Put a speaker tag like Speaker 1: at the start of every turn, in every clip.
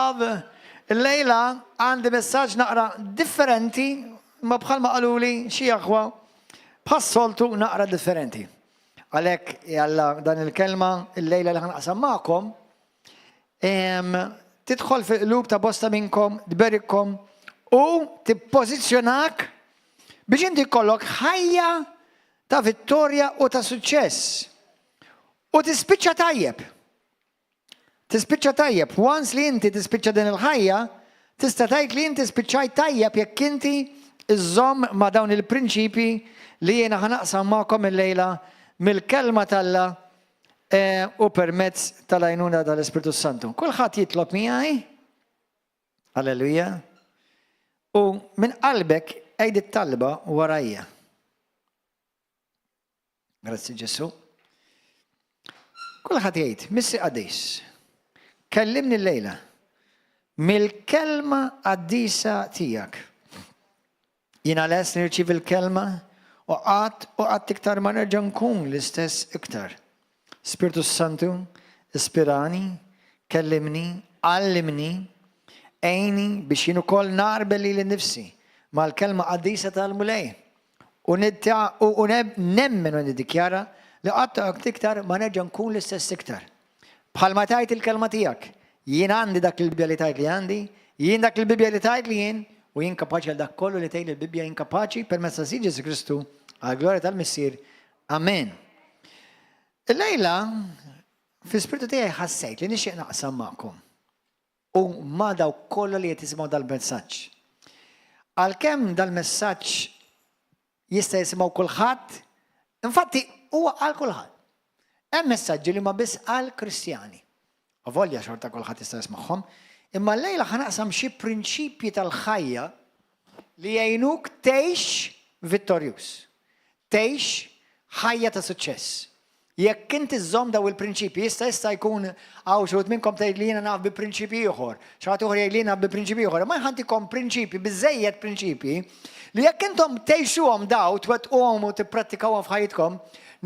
Speaker 1: love. Illejla għandi messaġġ naqra differenti, ma bħalma qaluli xi aħwa bħas-soltu naqra differenti. Għalhekk jalla dan il-kelma illejla li ħanqasam magħkom tidħol fil-qlub ta' bosta minnkom, tberikkom u tippożizzjonak biex inti jkollok ħajja ta' vittorja u ta' suċċess. U tispiċċa tajjeb. Tispiċċa tajjeb. Once li inti tispiċċa din il-ħajja, tista' tgħid li inti spiċċajt tajjeb jekk inti iżżomm ma' dawn il-prinċipi li jiena ħa naqsam magħkom illejla mill-kelma t'Alla eh, u permezz tal-għajnuna tal-Ispirtu Santu. Kulħadd jitlob miegħi. Alleluja. U minn qalbek għid it-talba warajja. Grazzi Ġesu. Kulħadd jgħid, Missi qaddis, kellimni llejla mill-kelma qaddisa tiegħek. Jiena lest nirċievi l-kelma u qatt u qatt iktar ma nerġa' nkun l-istess iktar. Spirtu Santu, ispirani, kellimni, għallimni, għinni biex jien ukoll nagħrbel lili nnifsi mal-kelma qaddisa tal-Mulej u nemmen u niddikjara li qatt u qatt iktar ma nerġa' nkun l-istess iktar. Bħalma tgħid il-kelma tiegħek, jien għandi dak li l-Bibbja li tgħid li għandi, jien dak li l-Bibbja li tgħid li jien, u jien kapaċi għal dak kollu li tgħid il-Bibbja jien kapaċi permezz ta' Sid Ġesù Kristu għall-glorja tal-Missier. Amen. Illejla, fl-ispirtu tiegħi ħassejt li nixtieq naqsam magħkom u ma' dawk kollha li qed jisimgħu dal-messaġġ. Għalkemm dal-messaġġ jista' jisimgħu kulħadd, infatti huwa għal kulħadd. Hemm messaġġi li huma biss għal Kristjani. Avolja xorta kulħadd jista' jismagħhom, imma llejla ħa naqsam xi prinċipji tal-ħajja li jgħinuk tgħix vittorjuż. Tgħix ħajja ta' suċċess. Jekk inti żżomm daw il-prinċipji, jista' jista' jkun hawn xi minnkom tgħid li jiena naf bi prinċipji ieħor, xi ħadd ieħor jgħid li naf bi prinċipji ieħor, imma ħa ntikom prinċipji, biżejjed prinċipji li jekk intom tgħixuhom daw, twettquhom u tipprattikawhom f'ħajjitkom,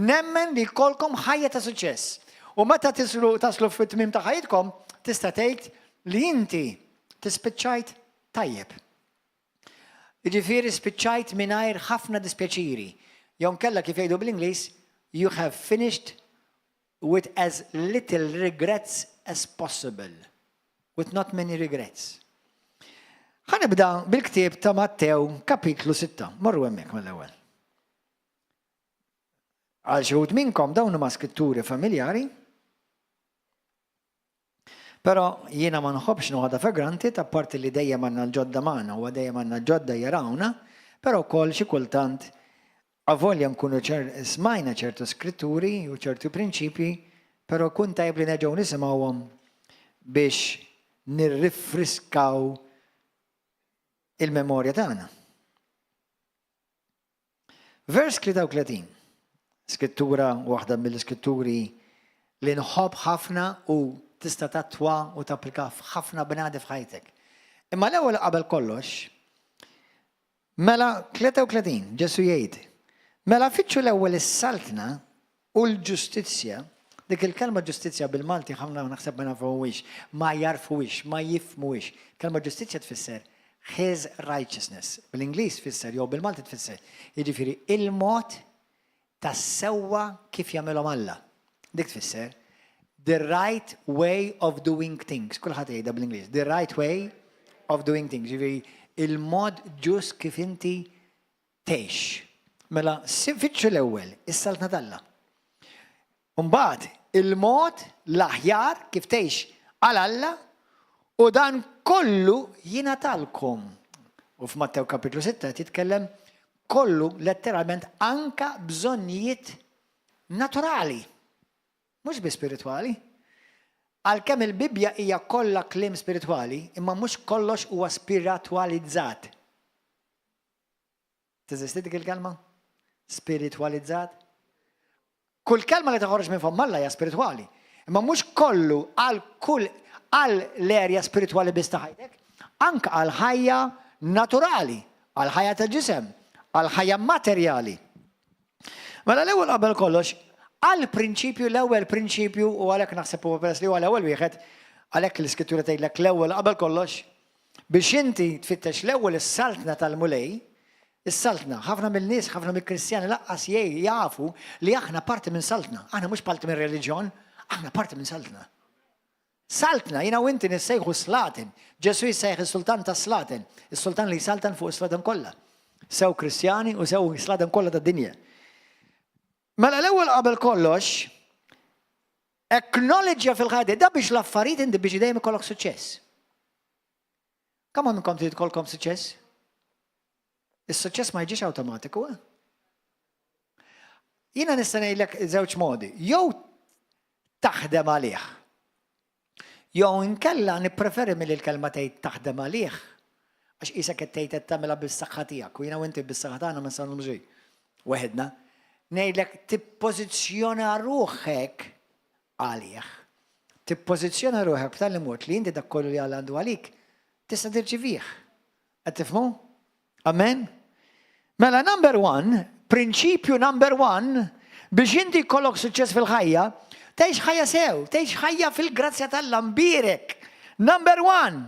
Speaker 1: nemmen li jkollkom ħajja ta' suċċess. U meta tislu taslu fit-tmiem ta' ħajjitkom, tista' tgħid li inti tispiċċajt tajjeb. Jiġifieri spiċċajt mingħajr ħafna dispjaċiri. Jew nkella kif jgħidu bl-Ingliż, you have finished with as little regrets as possible. With not many regrets. Ħa nibda bil-ktieb ta' Mattew kapitlu 6. Morru hemmhekk mill-ewwel. Għal xi wħud minnkom dawn huma skritturi familjari. Però jiena ma nħobbx noħodha for granted, apparti li dejjem għandna l-ġodda magħna u dejjem għandna ġodda jarawna, però wkoll xi kultant avolja nkunu smajna ċertu skritturi u ċertu prinċipji, però kun tajb li nerġgħu nisimgħuhom biex nirrifriskaw il-memorja tagħna. Vers 33, skrittura waħda mill-iskritturi li nħobb ħafna u tista' tattwa u tapplika f'ħafna bnadi f'ħajtek. Imma l-ewwel qabel kollox, mela 33 Ġesu jgħid, mela fittxu l-ewwel is-saltna u l-ġustizzja, dik il-kelma ġustizzja bil-Malti ħafna naħseb ma nafuhiex, ma jarfuhiex, ma jifhmuhiex. Kelma ġustizzja tfisser his righteousness. Bil-Ingliż tfisser jew bil-Malti tfisser, jiġifieri il-mod tas-sewwa kif jagħmilhom Alla. Dik tfisser the right way of doing things. Kulħadd jgħidha bl-Ingliż. The right way of doing things. Jiġifieri il-mod ġust kif inti tgħix. Mela, fittxu l-ewwel is-saltna t'Alla. Mbagħad il-mod l-aħjar kif tgħix għal Alla u dan kollu jingħatalkom. U f'Mattew kapitlu 6 jitkellem kollu letteralment anka bżonnijiet naturali. Mhux biss spiritwali. Għalkemm il-Bibbja hija kollha kliem spiritwali, imma mhux kollox huwa spiritwalizzat. Teżisti dik il-kelma? Spiritwalizzat? Kull kelma li toħroġ minn fomm Alla hija spiritwali. Imma mhux kollu għal kull għal l-erja spiritwali biss ta' ħajtek, anka għal ħajja naturali, għal ħajja ta' ġisem, għal ħajja materjali. Mela l-ewwel qabel kollox, għal prinċipju l-ewwel prinċipju u għalhekk naħseb huwa peress li huwa l-ewwel wieħed, Għalhekk l-Iskrittura tgħidlek l-ewwel qabel kollox biex inti tfittex l-ewwel is-saltna tal-Mulej, is-saltna, ħafna mill-nies, ħafna mill-Kristjani laqqas jafu li aħna parti minn saltna. Aħna mhux parti minn reliġjon, aħna parti minn saltna. Saltna, jiena u inti nissejħu slaten. Ġesù jissejjaħ is-sultan tas-slaten, is-sultan li jsaltan fuq is-slaten kollha. Sew Kristjani u sew slaten kollha tad-dinja. Mela l-ewwel qabel kollox, acknowledge fil-ħajja da biex l-affarijiet inti biex dejjem ikollok suċċess. Kemm minnkom trid ikollkom suċċess? Is-suċċess ma jiġix awtomatiku, eh? Jiena nista' ngħidlek żewġ modi. Jew taħdem għalih. Jew inkella nippreferi milli l-kelma tgħid taħdem għalih għax qisek qed tgħid qed tagħmilha bis-saħħa tiegħek u jiena u inti bis-saħħa tagħna ma nistgħu nagħmlu xejn. Weħidna. Ngħidlek tippożizzjona ruħek għalih. Tippożizzjona ruħek b'tali mod li inti dak kollu li Alla għandu għalik tista' tirċivih. Qed tifhmu? Amen? Mela number one, prinċipju number one, biex inti jkollok suċċess fil-ħajja, tgħix ħajja sew, tgħix ħajja fil-grazzja t'Alla mbierek. Number one,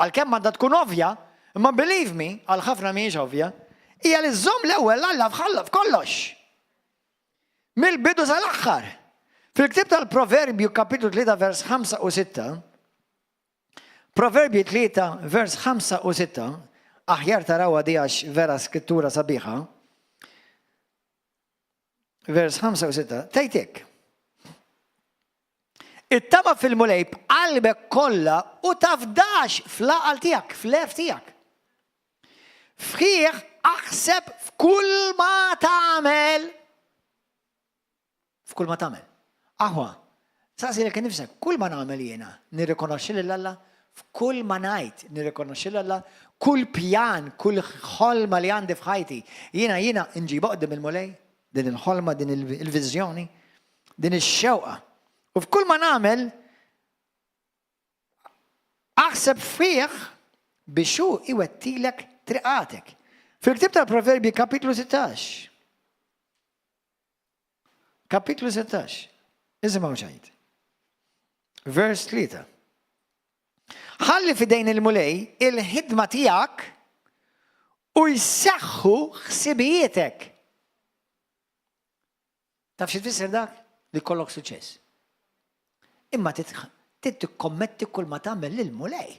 Speaker 1: għalkemm għandha tkun ovvja, imma believe me, għal ħafna mhijiex ovvja, hija li żżomm l-ewwel Alla f'kollox. Mill-bidu sal-aħħar. Fil-ktieb tal-Proverbju kapitlu 3 vers 5 u 6, Proverbji 3 vers 5 u 6, aħjar tarawha di għax vera skrittura sabiħa. Vers 5 u 6, tgħid hekk. Ittama fil-Mulej b'qalbek kollha u tafdax fl-għaqal tiegħek, fl-għerf tiegħek. Fih aħseb f'kull ma tagħmel. F'kull ma tagħmel. Aħwa, saqsilek innifsek, kull ma nagħmel jiena nirrikonoxxi lil Alla, f'kull ma ngħid nirrikonoxxi lil Alla, kull pjan, kull ħolma li għandi f'ħajti, jiena jiena nġibha quddiem il-Mulej, din il-ħolma, din il-viżjoni, din ix-xewqa. U f'kull ma nagħmel Aħseb fih biex hu iwettilek triqatek. Fil-ktieb tal-Proverbji kapitlu 16. Kapitlu 16. Isimgħu x'għid. Vers 3. Ħalli fidejn il-Mulej il-ħidma tiegħek u jseħħu ħsibijietek. Taf xi tfisser dak? Li jkollok suċċess. Imma trid tikkommetti kull ma tagħmel lil Mulej.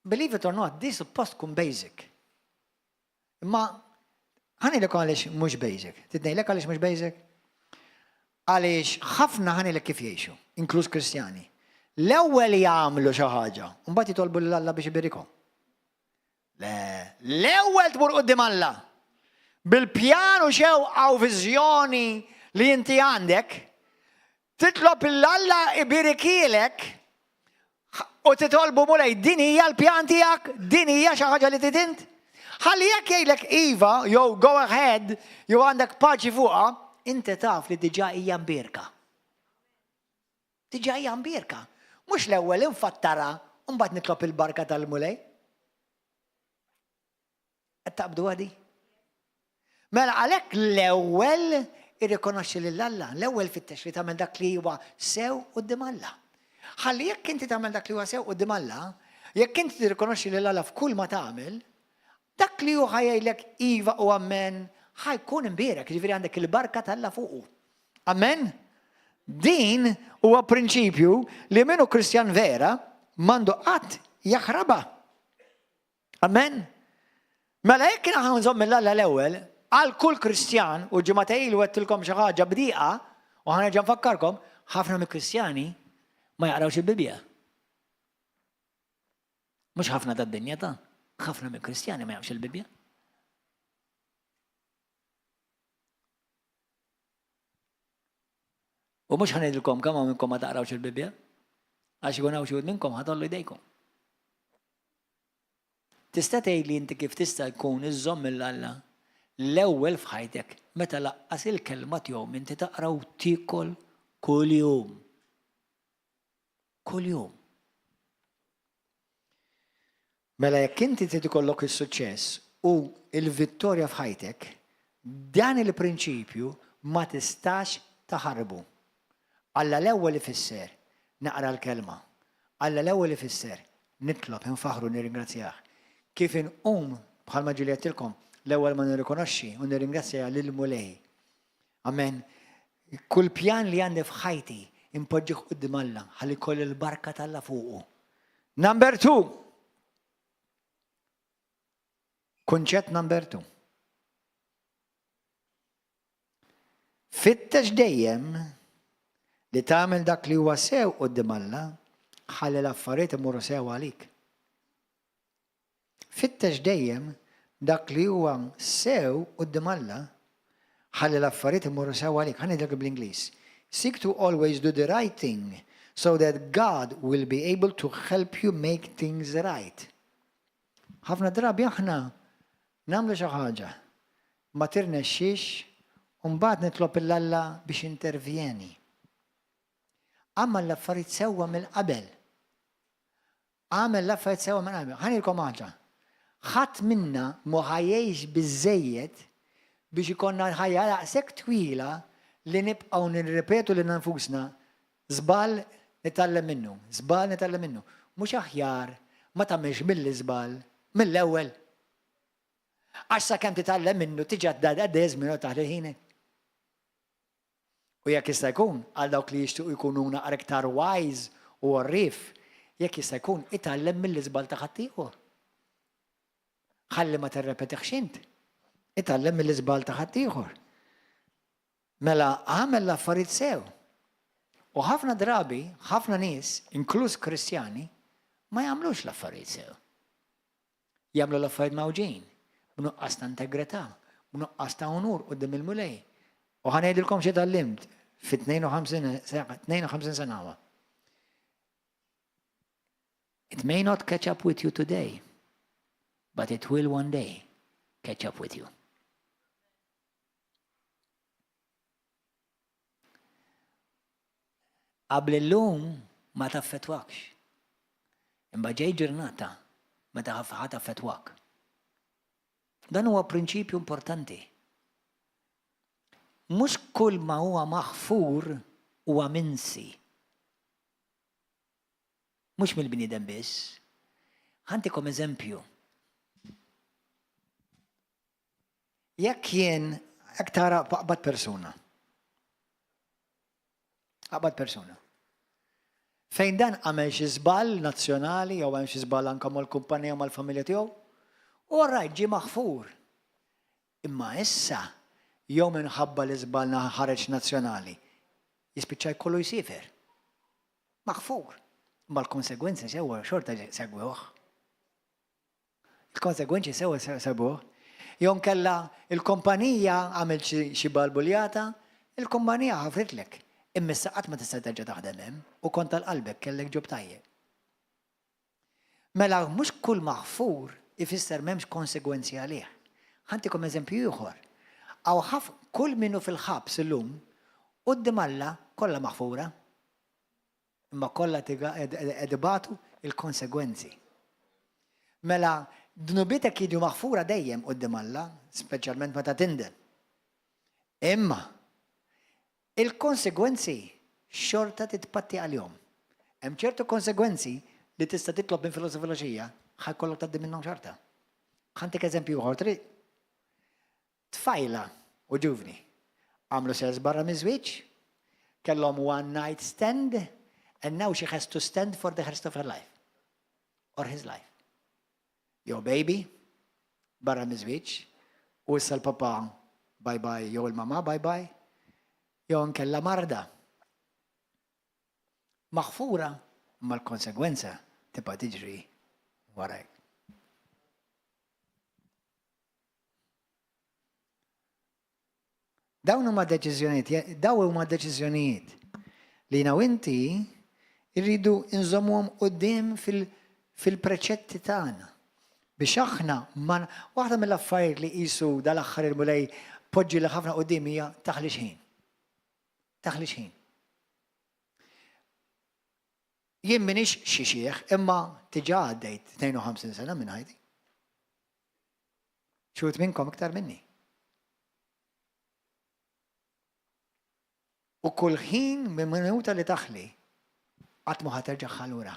Speaker 1: Believe it or not, di suppost tkun basic. Imma ħanilek għaliex mhux basic. Titnejlek għaliex mhux basic? Għaliex ħafna ħanilek kif jgħixu, inkluż Kristjani. L-ewwel jagħmlu xi ħaġa, mbagħad jitolbu lil Alla biex iberikhom. Le, l-ewwel tmur quddiem Alla bil-pjan u xewqa u viżjoni li inti għandek, titlob lil Alla ibirikielek u titolbu Mulej din hija l-pjan tiegħek, din hija xi ħaġa li trid int. Ħalli jekk jgħidlek iva jew go ahead jew għandek paċi fuqha, inti taf li diġà hija mbierka. Diġà hija mbierka. Mhux l-ewwel infattarha u mbagħad nitlob il-barka tal-Mulej. Qed taqbdu għadi? Mela għalhekk l-ewwel irrikonoxxi lil Alla, l-ewwel fittex li tagħmel dak li huwa sew quddiem Alla. Ħalli jekk inti tagħmel dak li huwa sew quddiem Alla, jekk inti tirrikonoxxi lil Alla f'kull ma tagħmel, dak li hu ħajjlek iva u ammen ħajkun imbierek, jiġifieri għandek il-barka t'Alla fuqu. Amen? Din huwa prinċipju li min hu Kristjan vera m'għandu qatt jaħrabha. Amen? Mela jekk kien aħna nżomm mill-Alla l-ewwel, għal kull Kristjan, u ġimgħa ilu għedtilkom xi ħaġa bdiqa, u ħa nerġa' nfakkarkom, ħafna mill-Kristjani ma jaqrawx il-Bibbja. Mhux ħafna tad-dinja ta' ħafna mill-Kristjani ma jaqrawx il-Bibbja. U mhux ħa ngħidilkom kemm hawn minnkom ma taqrawx il-Bibbja, għax ikun hawn xi minnkom ħa tgħollu jdejkom. Tista' tgħidli inti kif tista' jkun iżżomm lil Alla l-ewwel f'ħajtek meta laqqas il-kelma tiegħu m'inti taqra u tiekol kuljum. Kuljum. Mela jekk inti trid ikollok is-suċċess u l-vittorja f'ħajtek, dan il-prinċipju ma tistax taħarbu. Alla l-ewwel ifisser Naqra l-kelma. Alla l-ewwel ifisser nitlob, infaħħru, nirringrazzjah. Kif inqum, bħalma ġieli għedtilkom, l-ewwel ma nirrikonoxxi u nirringrazzja lill-Mulej. Amen. Kull pjan li għandi f'ħajti impoġġih quddiem Alla ħalli jkolli l-barka t'Alla fuqu. Number two. Kunċett number two. Fittex dejjem li tagħmel dak li huwa sew quddiem Alla, ħalli l-affarijiet imorru sew għalik. Fittex dejjem dak li huwa sew quddiem Alla, ħalli l-affarijiet imorru sew għalik. Ħa ngħidlek bl-Ingliż. Seek to always do the right thing so that God will be able to help you make things right. Ħafna drabi aħna nagħmlu xi ħaġa, ma tirnexxix u mbagħad nitlob 'il Alla biex jintervjeni. Agħmel l-affarijiet sewwa mill-qabel. Agħmel l-affarijiet sewwa minn qabel. Ħa ngħidilkom ħaġa. Ħadd minna mhu ħa jgħix biżżejjed biex ikollna ħajja daqshekk twila li nibqgħu nirripetu lilna nfusna żball nitgħallem minnu, żball nitgħallem minnu. Mhux aħjar ma tagħmilx mill-iżball mill-ewwel? Għax sakemm titgħallem minnu tiġi għaddej żmien u taħli ħinek. U jekk jista' jkun, għal dawk li jixtiequ jkunu naqra iktar wise u għorrief, jekk jista' jkun, itgħallem mill-iżball ta' ħaddieħor. Ħalli ma tirrepetihx int. Itgħallem mill-iżball ta' ħaddieħor. Mela għamel l-affarijiet sew. U ħafna drabi, ħafna nies, inkluż Kristjani, ma jagħmlux l-affarijiet sew. Jagħmlu l-affarijiet mgħawġin, b'nuqqas ta' integrità, b'nuqqas ta' unur quddiem il-Mulej. U ħa ngħidilkom xi tgħallimt fi 52 sena hawn. It may not catch up with you today, but it will one day catch up with you. Qabel illum ma taffettwakx. Imma ġej ġurnata meta ħa taffettwak. Dan huwa prinċipju importanti. Mhux kull ma huwa maħfur huwa minsi. Mhux mill-bniedem biss. Ħa ntikom eżempju. Jekk jien, jekk tara aqbad persuna. Aqbad persuna. Fejn dan għamel xi żball nazzjonali jew hemm xi żball anke mal-kumpanija mal-familja tiegħu, u rajt ġie maħfur. Imma issa jew minħabba li żball ħareġ nazzjonali, jispiċċa jkollu jsiefer. Maħfur. Imma l-konsegwenzi sewwa xorta segwuh. Il-konsegwenċi sewa sabuh. Jew nkella il-kumpanija għamilt xi balbuljata, il-kumpanija ħafritlek. Imma issa qatt ma tista' terġa' taħdem hemm u kont għal qalbek kellek ġob tajjeb. Mela mhux kull maħfur ifisser m'hemmx konsegwenzi għalih. Ħa ntikom eżempju ieħor. Hawn ħaf kull min hu fil-ħabs illum quddiem Alla kollha maħfura. Imma kollha qed ibatu l-konsegwenzi. Mela, dnubietek jiġu maħfura dejjem quddiem Alla, speċjalment meta tindem. Imma, il-konsegwenzi xorta titpatti għalihom. Hemm ċertu konsegwenzi li tista' titlob minn filgħodu filgħaxija, ħa jkollok tgħaddi minnhom xorta. Ħa ntik eżempju ieħor, trid? Tfajla u ġuvni għamlu sess barra miż-żwieġ, kellhom one night stand and now she has to stand for the rest of her life or his life. Jew baby barra miż-żwieġ u issa l-papa bye bye jew il-mama bye bye jew inkella marda. Maħfura imma l-konsegwenza tibqa' tiġri warajk. Dawn huma deċiżjonijiet, dawn huma deċiżjonijiet li jiena u inti rridu nżommuhom quddiem fil-preċetti tagħna. Biex aħna ma waħda mill-affarijiet li qisu dal-aħħar il-Mulej poġġi li ħafna quddiem hija taħlix ħin. Taħlix ħin. Jien m'iniex xi xiħ, imma diġà għaddejt 52 sena minn ħajti. Xi wħud minnkom iktar minni. U kull ħin minn minuta li taħli, Qatt ma ħa terġagħha lura.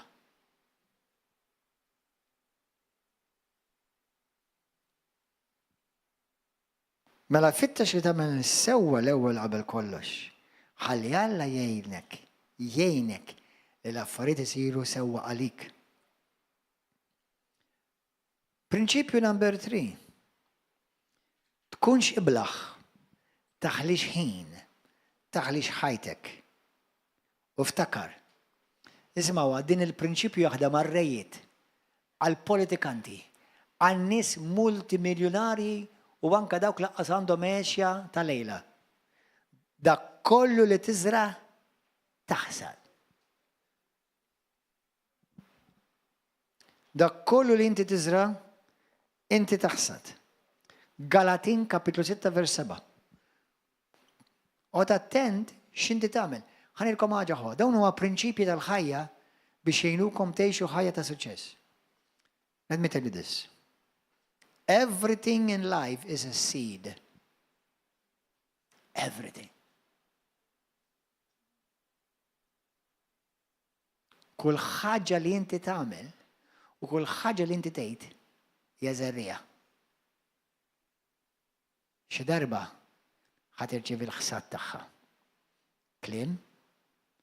Speaker 1: Mela fittex li tagħmel sewwa l-ewwel qabel kollox. Ħalli Alla jgħinek, jgħinek li l-affarijiet isiru sewwa għalik. Prinċipju number 3. Tkunx iblaħ, taħlix ħin, taħlix ħajtek. U ftakar, isimgħuha, din il-prinċipju jaħdem għar-rejiet, għall-politikanti, għan-nies multimiljunarji u anke dawk laqqas għandhom għexja ta' lejla. Dak kollu li tiżra' taħsad. Dak kollu li inti tiżra', inti taħsad. Galatin kapitlu 6 vers 7. Oqgħod attent x'inti tagħmel. Ħa ngħidilkom ħaġa ħo, dawn huma prinċipji tal-ħajja biex jgħinukom tgħixu ħajja ta' suċċess. Let me tell you this. Everything in life is a seed. Everything. Kull ħaġa li inti tagħmel u kull ħaġa li inti tgħid hija żerriegħa. Xi darba ħa tirċievi l-ħsad tagħha. Kliem,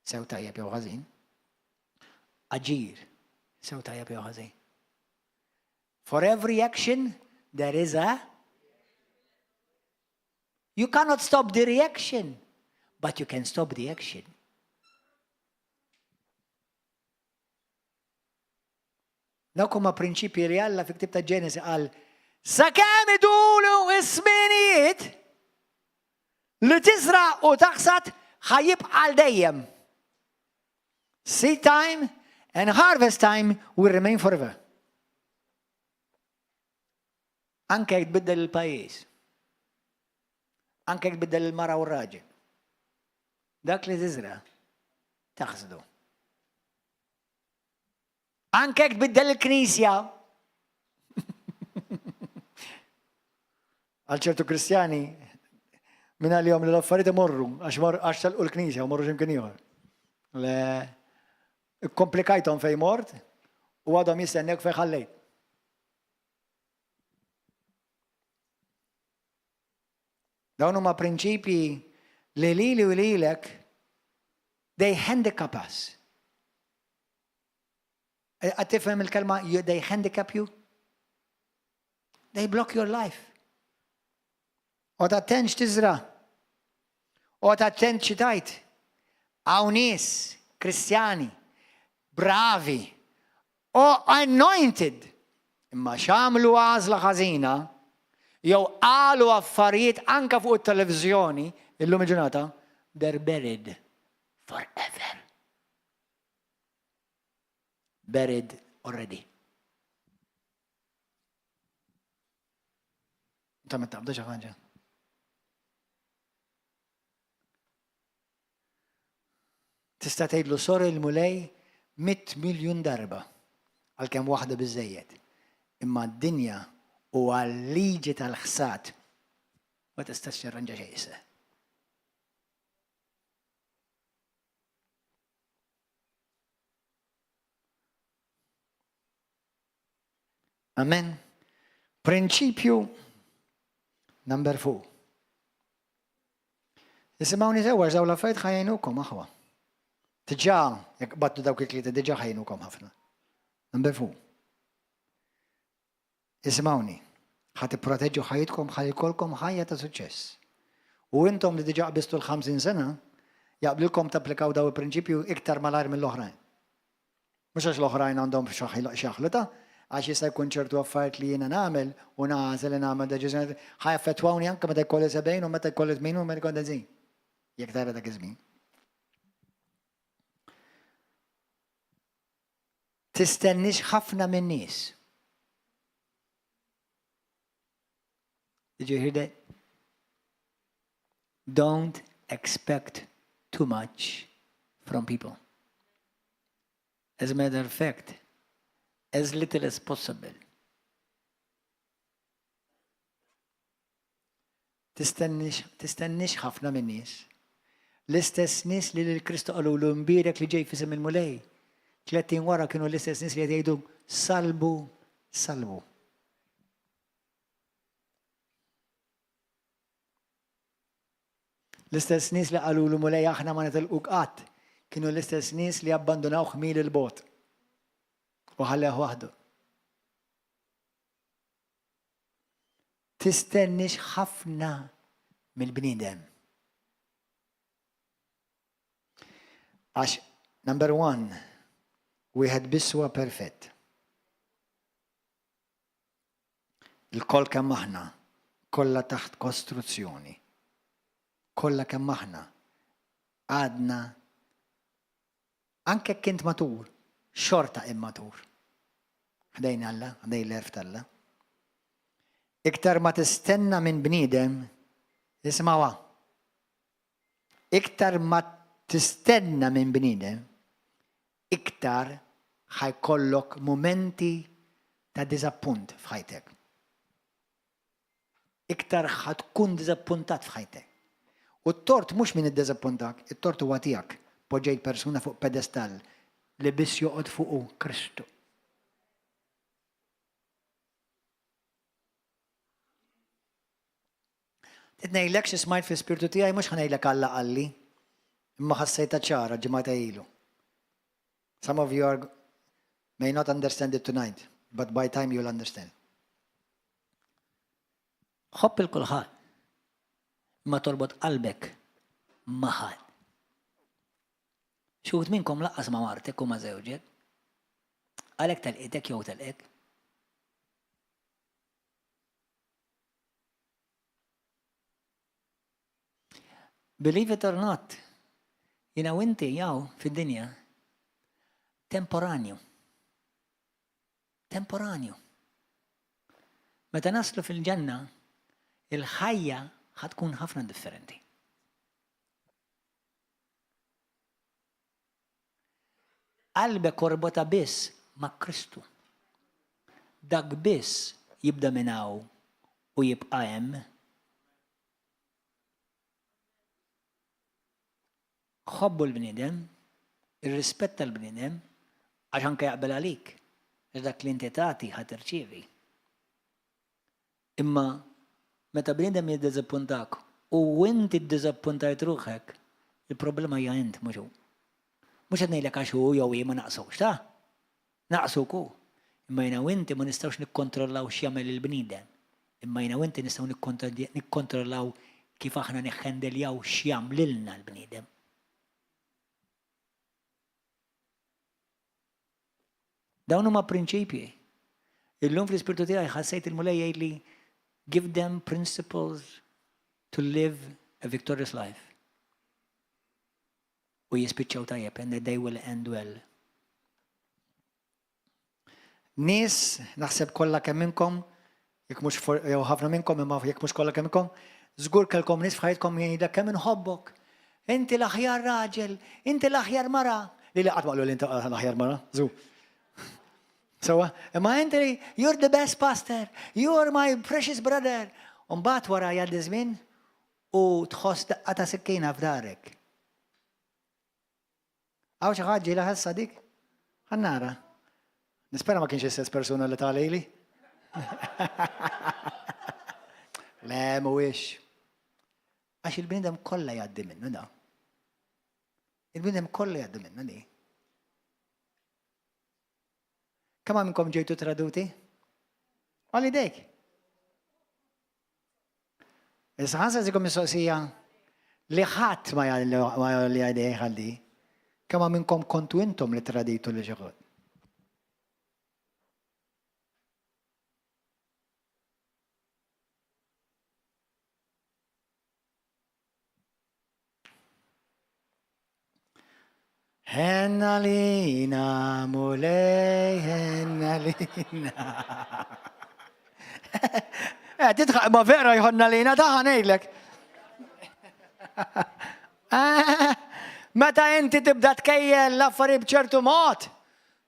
Speaker 1: sew tajjeb jew ħażin. Aġir, sew tajjeb jew ħażin. For every action there is a You cannot stop the reaction, but you can stop the action. Dawk huma prinċipji li Alla fi ktib ta' Ġenesi qal sakemm idulu is-sminijiet li tiżra' u taħsad ħa jibqa' għal dejjem. Seed time and harvest time will remain forever. Anke jekk tbiddel il-pajjiż. Anke jekk tbiddel il-mara u r-raġel. Dak li tiżra' taħsdu. Anke jekk tbiddel il-knisja. Għal ċertu Kristjani, minn għalihom li l-affarijiet imorru għax għax telqu l-knisja u morru x'imkien ieħor. Le komplikajthom fejn mort u għadhom jistennek fejn ħallejt. Dawn huma prinċipji li lili u lilek they handicap us. Qed tifhem il-kelma they handicap you? They block your life. Oqgħod attent x'tiżra'. Oqgħod attent xi tgħid. Hawn nies Kristjani bravi u anointed imma x'għamlu għażla ħażina jew qalu affarijiet anka fuq it-televiżjoni illum il-ġurnata they're buried forever. Buried already. Ta' ma taqbdu xi ħaġa. Tista' tgħidlu sorry l-Mulej mit miljun darba għalkemm waħda biżejjed. Imma d-dinja u għal-liġi tal-ħsad ma tistax tirranġa xejn issa. Amen. Prinċipju number 4. Isimgħuni sewwa dawn l-affarijiet ħajjnukom aħwa. Diġà, jekk battu dawk il-klieta diġà ħajnukom ħafna. Number 4. Isimgħuni, ħa tipproteġu ħajjitkom ħalli jkollkom ħajja ta' suċċess. U intom li diġà qbiżtu l-50 sena, jaqblilkom tapplikaw daw il-prinċipju iktar malajr mill-oħrajn. Mhux għax l-oħrajn għandhom xi ħluta, għax jista' jkun ċertu affarijiet li jiena nagħmel u nagħżel li nagħmel deċiżjoni ħa jaffettwawni anke meta jkolli 70 u meta jkolli 80 u meta jkolli 90. Jekk tara dak iż-żmien. Tistennix ħafna minn nies. Did you hear that? Don't expect too much from people. As a matter of fact, as little as possible. Tistennix ħafna minn nies. L-istess nies li lil Kristu qalulu mbierek li ġej f'isem il-Mulej. 30 wara kienu l-istess nies li qed jgħidu salbu, salbu. L-istess nies li qalulu Mulej aħna ma nitilquk qatt, kienu l-istess nies li abbandunawh mil il-bogħod u ħallewh waħdu. Tistennix ħafna mill-bniedem. Għax, number one, wieħed biss huwa perfett. Ilkoll kemm aħna, kollha taħt kostruzzjoni. Kollha kemm aħna għadna anke jekk int matur, xorta immatur. Ħdejn Alla, ħdejn l-għerf t'Alla. Iktar ma tistenna minn bniedem, ismawha. Iktar ma tistenna minn bniedem, iktar ħa jkollok mumenti ta' diżappunt f'ħajtek. Iktar ħa tkun diżappuntat f'ħajtek. U t-tort mhux min iddiżappuntak, it-tort huwa tiegħek. Poġġejt persuna fuq pedestall li biss joqgħod fuqu Kristu. Trid ngħidlek xi smajt fl-ispirtu tiegħi mhux ħa ngħidlek Alla qalli, imma ħassejtha ċara ġimgħa ilu. Some of you are, may not understand it tonight, but by time you'll understand.
Speaker 2: Ħobb il kulħadd, ma torbot qalbek ma' ħadd. Xi wħud minnkom lanqas ma' martek u ma' żewġek. Għalhekk telqitek jew telqek. Believe it or not, jina u inti jaw fid-dinja temporanju. Temporanju. Meta naslu fil-ġenna, il-ħajja ħatkun ħafna differenti. Qalbek orbotha biss ma' Kristu. Dak biss jibda minn hawn u jibqa' hemm. Ħobbu l-bniedem, irrispetta l-bniedem, għax anke jaqbel għalik, għax dak li inti tagħti ħa tirċievi. Imma meta bniedem jiddiżappuntak u inti ddiżappuntajt ruħek, il-problema hija int mhux hu. Mhux qed ngħidlek għax hu jew hi ma naqsux, ta? Naqsuk hu. Imma jiena u inti ma nistgħux nikkontrollaw x'jagħmel il-bniedem. Imma jiena u inti nistgħu nikkontrollaw kif aħna niħħendeljaw x'jagħmlilna l-bniedem. Dawn huma prinċipji. Illum fl-ispirtu tiegħi ħassejt il-Mulej jgħidli give them principles to live a victorious life. U jispiċċaw tajjeb and they will end well.
Speaker 1: Nies, naħseb kollha kemm minnkom, jekk mhux jew ħafna minnkom imma jekk mhux kollha kemm minnkom, żgur kellkom nies f'ħajtkom jgħidlek kemm inħobbok. Inti l-aħjar raġel, inti l-aħjar mara. Li li qatt ma qalu li inti l-aħjar mara, żgur. Sewa, imma inti you're the best pastor, you're my precious brother. U mbagħad wara jgħaddi żmien u tħoss daqqa ta' sikkina f'darek. Hawn xi ħadd ġieli ħassa dik? Ħa nara. Nispera ma kienx istess persuna li ta lili. Le, mhuwiex. Għax il-bniedem kollha jgħaddi minnu da. Il-bniedem kollha jgħaddi minnu di. Kemm minnkom ġejtu traduti? Għalli dejk. Issa ħa nsaqsikom mistoqsija li ħadd ma jgħolli għajdejh għal di. Kemm minnkom kontu intom li traditu li xi ħadd? Ħenna lina, Mulej, ħenna lina. Eh, titħaq ma vera jħonna lina, ta' ngħidlek. Eh, meta inti tibda tkejjel l-affarijiet b'ċertu mod,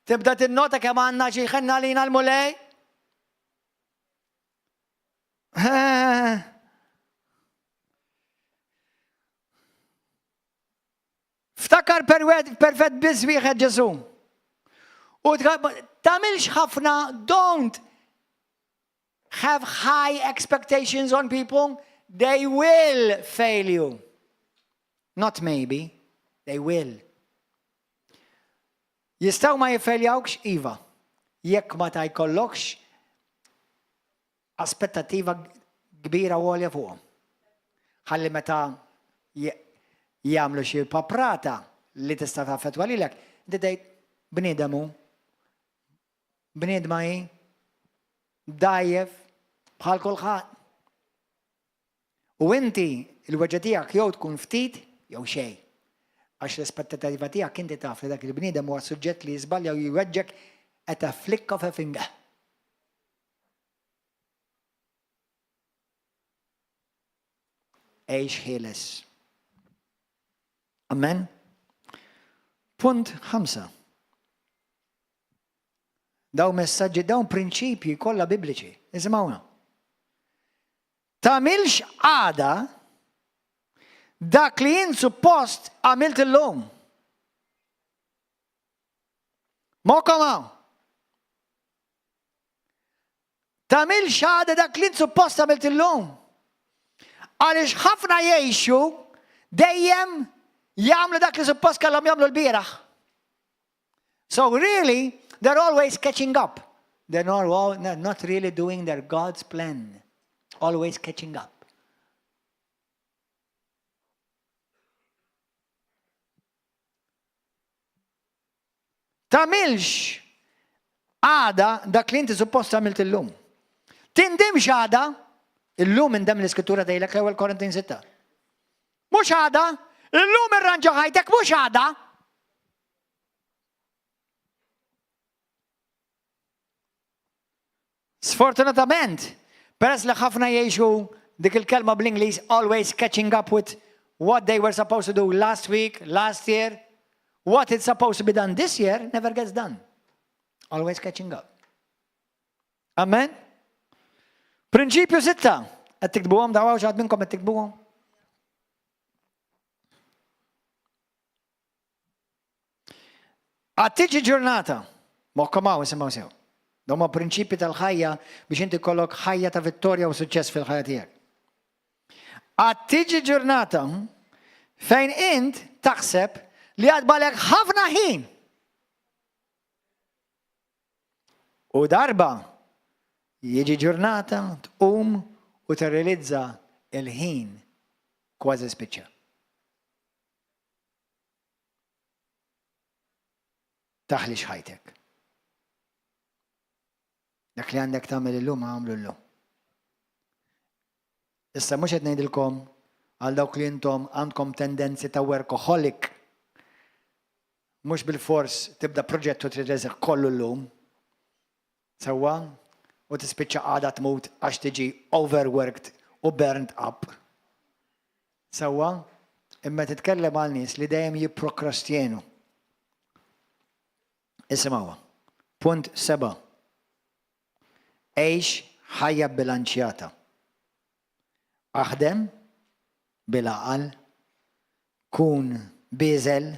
Speaker 1: tibda tinnota kemm għandna xi jħenna lina l-Mulej. Eh. Ftakar perfett biss wieħed Ġesù.
Speaker 2: U tagħmilx ħafna, don't have high expectations on people, they will fail you. Not maybe, they will. Jistgħu ma jiffeljawkx iva. Jekk ma ta jkollokx aspettattiva kbira u għolja fuqhom. Ħalli meta jagħmlu xi paprata li tista' taffettwa lilek, inti tgħid bniedem hu. Bniedma hi dgħajjef bħal kulħadd. U inti il-weġġa tiegħek jew tkun ftit jew xejn. Għax l-aspettativa tiegħek inti taf li dak il-bniedem huwa suġġett li jiżbalja u jweġġek at a flick of a finger. Għix ħieles. Amen. Punt 5. Dawn messaġġi, dawn prinċipji kollha bibliċi. Isimgħuna. Tagħmilx għada dak li jien suppost għamilt illum. Mokom hawn. Tagħmilx għada dak li suppost għamilt illum. Għaliex ħafna jgħixu dejjem jagħmlu dak li suppost kellhom jagħmlu l-bieraħ. So really, they're always catching up. They're not, not really doing their God's plan. Always catching up. Tagħmilx għada dak li inti suppost għamilt illum. Tindimx għada, illum indem l-iskrittura tgħidlek l-ewwel Korintin 6. Mhux għada, illum irranġa ħajtek mhux għada. Sfortunatament, peress li ħafna jgħixu dik il-kelma bl-Ingliż always catching up with what they were supposed to do last week, last year, what it's supposed to be done this year never gets done. Always catching up. Amen? Prinċipju sitta. Qed tiktbuhom daw hawn minnkom qed tiktbuhom? Għad tiġi ġurnata, moħħkom hawn isimgħu sew. Dawn huma prinċipji tal-ħajja biex inti kollok ħajja ta' vittorja u suċċess fil-ħajja tiegħek. Għad tiġi ġurnata fejn int taħseb li għad balek ħafna ħin. U darba jiġi ġurnata tqum u tirrealizza il-ħin kważi spiċċa. Taħlix ħajtek. Dak li għandek tagħmel illum għamlu llum. Issa mhux qed ngħidilkom għal dawk li intom għandkom tendenzi ta' workaholic. Mhux bil-fors tibda proġett u trid kollu llum. Sewwa? U tispiċċa għada tmut għax tiġi overworked u burnt up. Sewwa? Imma titkellem għal nies li dejjem jipprokrastjenu. Isimgħuha. Punt 7. Għix ħajja bilanċjata. Aħdem bil-għaqal, kun bieżel,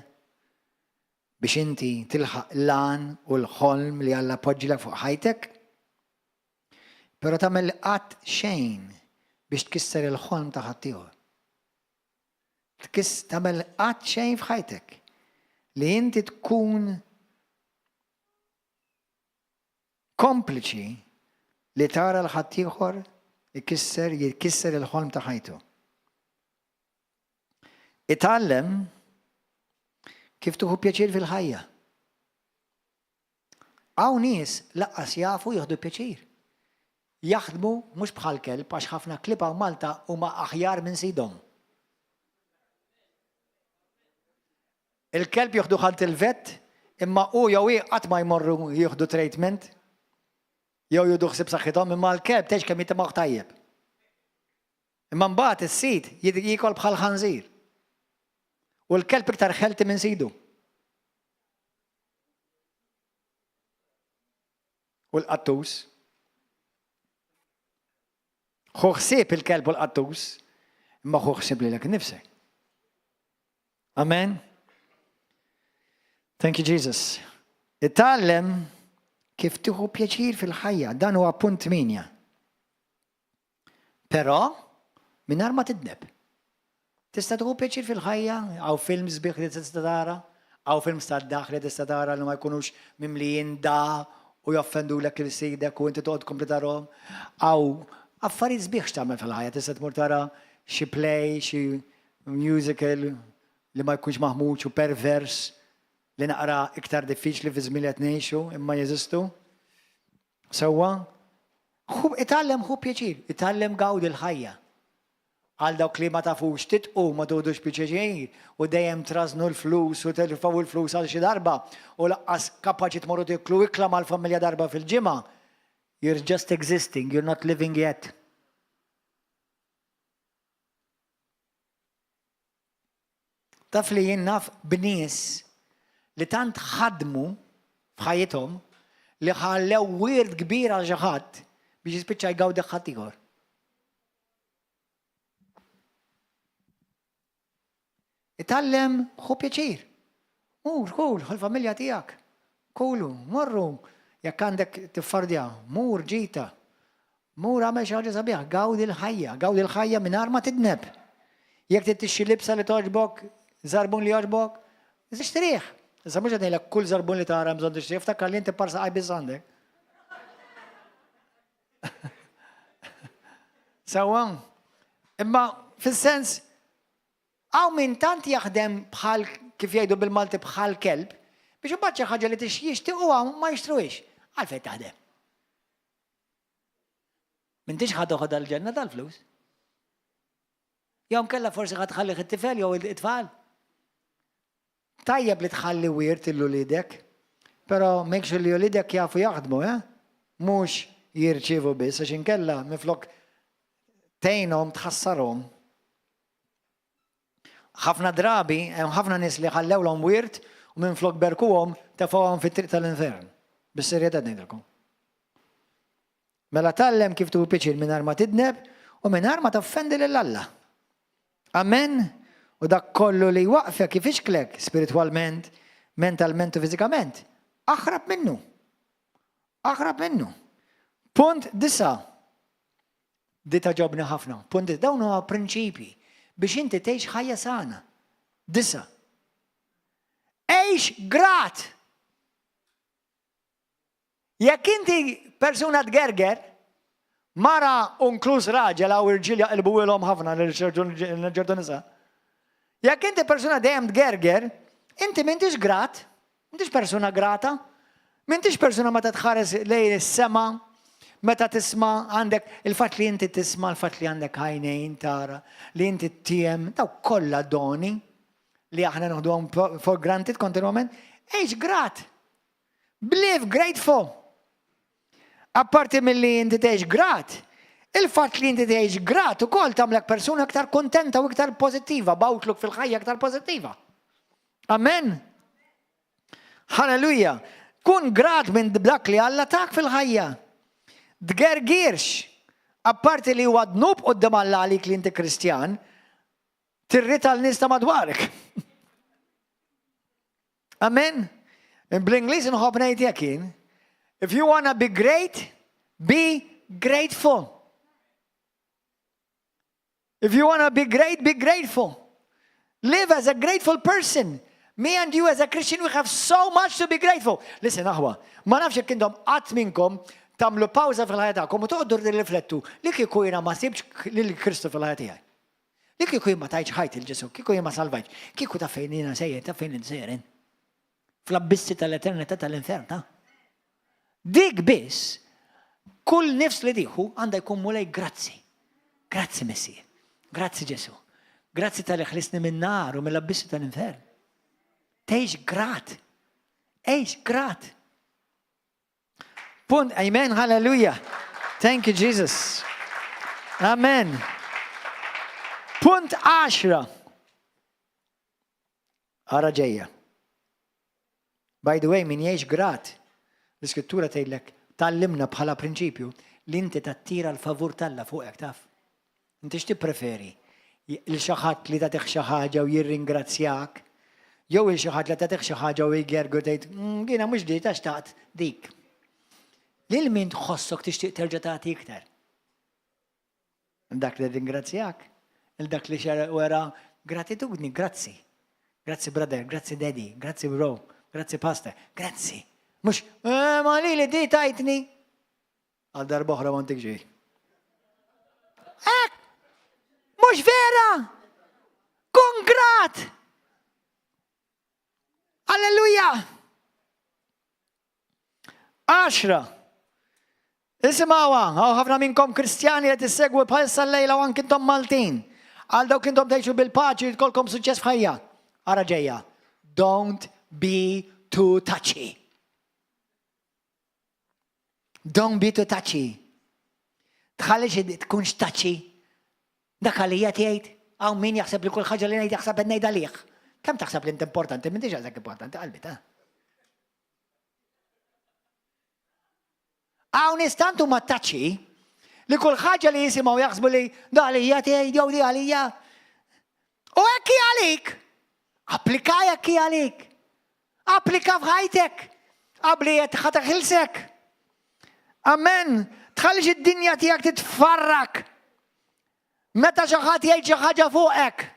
Speaker 2: biex inti tilħaq l-għan u l-ħolm li Alla poġġilek fuq ħajtek. Però tagħmel qatt xejn biex tkisser il-ħolm ta' ħaddieħor. Tkiss tagħmel qatt xejn f'ħajtek li inti tkun kompliċi li tara l-ħaddieħor ikisser jikisser il-ħolm ta' ħajtu. Itgħallem kif tuħu pjaċir fil-ħajja. Hawn nies laqqas jafu jieħdu pjaċir. Jaħdmu mhux bħal kelb għax ħafna klieb hawn Malta huma aħjar minn sidhom. Il-kelb jieħdu ħadd il-vet imma hu jew hi qatt ma jmorru jieħdu treatment jew jieħdu ħsieb saħħithom imma l-kelb tgħidx kemm jitimgħuh tajjeb. Imma mbagħad is-sid jiekol bħal ħanżir. U l-kelb iktar ħelti minn sidu. U l-qattus. Ħu ħsieb il-kelb u l-qattus, imma ħu ħsieb lilek nifsek. Amen. Thank you, Jesus.
Speaker 1: Itgħallem kif tieħu pjaċir fil-ħajja, dan huwa punt 8. Però, mingħajr ma tidneb. Tista' tieħu pjaċir fil-ħajja, hawn films sbieħ li tista' tara, hawn films tad-daħk li tista' tara li ma jkunux mimlijin da u joffendulek lil sidek u inti toqgħod tkompli tarahom. Hawn affarijiet sbieħ x'tagħmel fil-ħajja, tista' tmur tara xi play, xi musical li ma jkunx maħmuġ u pervers li naqra iktar diffiċli fi żmien li qed ngħixu imma jeżistu. Sewwa, itgħallem ħu pjaċir, itgħallem gawdi l-ħajja. Għal dawk li ma tafux titqu ma tuħdux pjaċir u dejjem trażnu l-flus u terfgħu l-flus għal xi darba u laqqas kapaċi tmorru tiklu ikla mal-familja darba fil-ġimgħa. You're just existing, you're not living yet. Taf li jien naf b'nies li tant ħadmu f'ħajjithom li ħallew wirt kbir għal xi ħadd biex jispiċċa jgawdi ħaddieħor. Itgħallem ħu pjaċir. Mur, kul, ħu l-familja tiegħek. Kulu, morru, jekk għandek tiffardja, mur ġita. Mur għamel xi ħaġa sabiħa, gawdi l-ħajja, gawdi l-ħajja mingħajr ma tidneb. Jekk trid tixtri libsa li togħġbok, żarbun li jogħġbok, ixtrih. Issa mhux qed ngħidlek kull żarbun li tara hemm bżonn tixtrih, ftakar li inti par saqaj biss għandek. Sewwa? Imma fis-sens hawn min tant jaħdem bħal kif jgħidu bil-Malti bħal kelb biex imbagħad xi ħaġa li jixtiequha ma jixtruhiex. Għalfejn taħdem? M'intix ħa toħodha l-ġenna tal-flus. Jew nkella forsi ħa tħallih it-tifel jew it-tfal. Tajjeb li tħalli wirt lil uliedek, però make sure li uliedek jafu jaħdmu, eh? Mhux jirċievu biss, għax inkella minflok tgħinhom tħassarhom. Ħafna drabi hemm ħafna nies li ħallewlhom wirt u minflok berkuhom tefgħuhom fit-triq tal-infern. Bis-serjetà ngħidilkom. Mela tgħallem kif tieħu pjaċir mingħajr ma tidneb u mingħajr ma toffendi lil Alla. Amen. U dak kollu li jwaqfek ifixklek spiritwalment, mentalment u fiżikament, aħrab minnu. Aħrab minnu. Punt disa. Di tagħġobni ħafna. Punt dawn huma prinċipji biex inti tgħix ħajja sana. Disa. Għix grat! Jekk inti persuna tgerger, mara u nkluż raġel hawn irġiel jaqilbuhilhom ħafna lil ċertu nisa. Jekk inti persuna dejjem tgerger, inti m'intix grat, m'intix persuna grata, m'intix persuna meta tħares lejn is-sema, meta tisma' għandek il-fatt li inti tisma', il-fatt li għandek għajnejn tara, li inti tiem, dawk kollha doni li aħna noħduhom for granted kontinwament, għix grat. Believe grateful. Apparti milli inti tgħix grat, il-fatt li inti tgħix grat ukoll tagħmlek persuna iktar kontenta u iktar pożittiva, b'outlook fil-ħajja iktar pożittiva. Amen. Halleluja. Kun grat minn dak li Alla tak fil-ħajja. Tgergirx. Apparti li huwa dnub quddiem Alla għalik li inti Kristjan, tirrita l-nies ta' madwarek. Amen? Bl-Ingliż nħobb ngħid jekk jien. If you wanna be great, be grateful. If you wanna be great, be grateful. Live as a grateful person. Me and you as a Christian, we have so much to be grateful. Listen, aħwa, ma nafx jekk intom qatt minnkom tagħmlu pawża fil-ħajja tagħkom u toqgħodu riflettu li kieku jiena ma sibx lil Kristu fil-ħajja tiegħi. Li kieku jien ma tajtx ħajti 'l Ġesù, kieku jien ma salvajtx, kieku taf fejn jiena sejjer, taf fejn int sejjer int. Fl-abbissi tal-eternità tal-infern, ta? Dik biss, kull nifs li tieħu għandha jkun Mulej grazzi. Grazzi Missier. Grazzi Ġesù. Grazzi tal-li ħlisni min-nar u mill-abbissi tal-infern. Tgħix grat. Għix grat. Punt, amen, hallelujah. Thank you, Jesus. Amen. Punt 10. Ara ġejja. By the way, min jgħix grat, l-iskrittura tgħidlek tallimna bħala prinċipju li inti tattira l-favur t'Alla fuqek taf. Inti x'tippreferi? Lil xi ħadd li tagħtih xi ħaġa u jirringrazzjak? Jew il xi ħadd li tagħtih xi ħaġa u jgergru tgħid, mm, jiena mhux di ta' xtaqt dik. Lil min tħossok tixtieq terġa' tagħti iktar? Dak li ringrazzjak, il dak li xara wera gratitudni, grazzi. Grazzi brother, grazzi daddy, grazzi bro, grazzi pastor, grazzi. Mhux, eh, ma li li di tajtni. Għal darba oħra ma ntik xejn. Hekk! Mhux vera! Kun grat! Alleluja! Għaxra. Isimgħuha, hawn ħafna minnkom Kristjani qed issegwu bħalissa llejla u anki intom Maltin. Għal dawk intom tgħixu bil-paċi jkollkom suċċess f'ħajja. Ara ġejja. Don't be too touchy. Don't be too touchy. Tħallix tkunx touchy. Dak għalija tgħid, hawn min jaħseb li kull ħaġa li ngħid jaħseb qed ngħid għalih. Kemm taħseb li int importanti, m'intix għażek importanti qalbi ta'. Hawn nies tant huma touchy li kull ħaġa li jisimgħu jaħsbu li da għalija tgħid jew di għalija. U hekk hi għalik. Applika jekk hi għalik. Applika f'ħajtek. Qabli qed ħa teħilsek. Amen. Tħallix id-dinja tiegħek titfarrak. Meta xi ħadd jgħid xi ħaġa fuqek.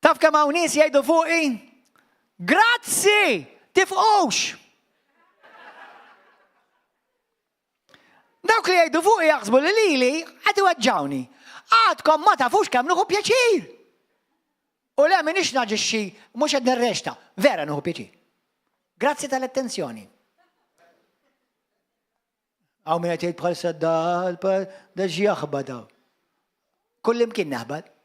Speaker 1: Taf kemm hawn nies jgħidu fuqi? Grazzi! Tifqux! Dawk li jgħidu fuqi jaħsbu li lili qed iweġġawni. Għadkom ma tafux kemm nieħu pjaċir. U le m'iniex naġixxi mhux qed nirrexta, vera nieħu pjaċir. Grazzi tal-attenzjoni. Hawn min qed jgħid bħalissa dal da x'jaħba daw. Kullimkien naħbad.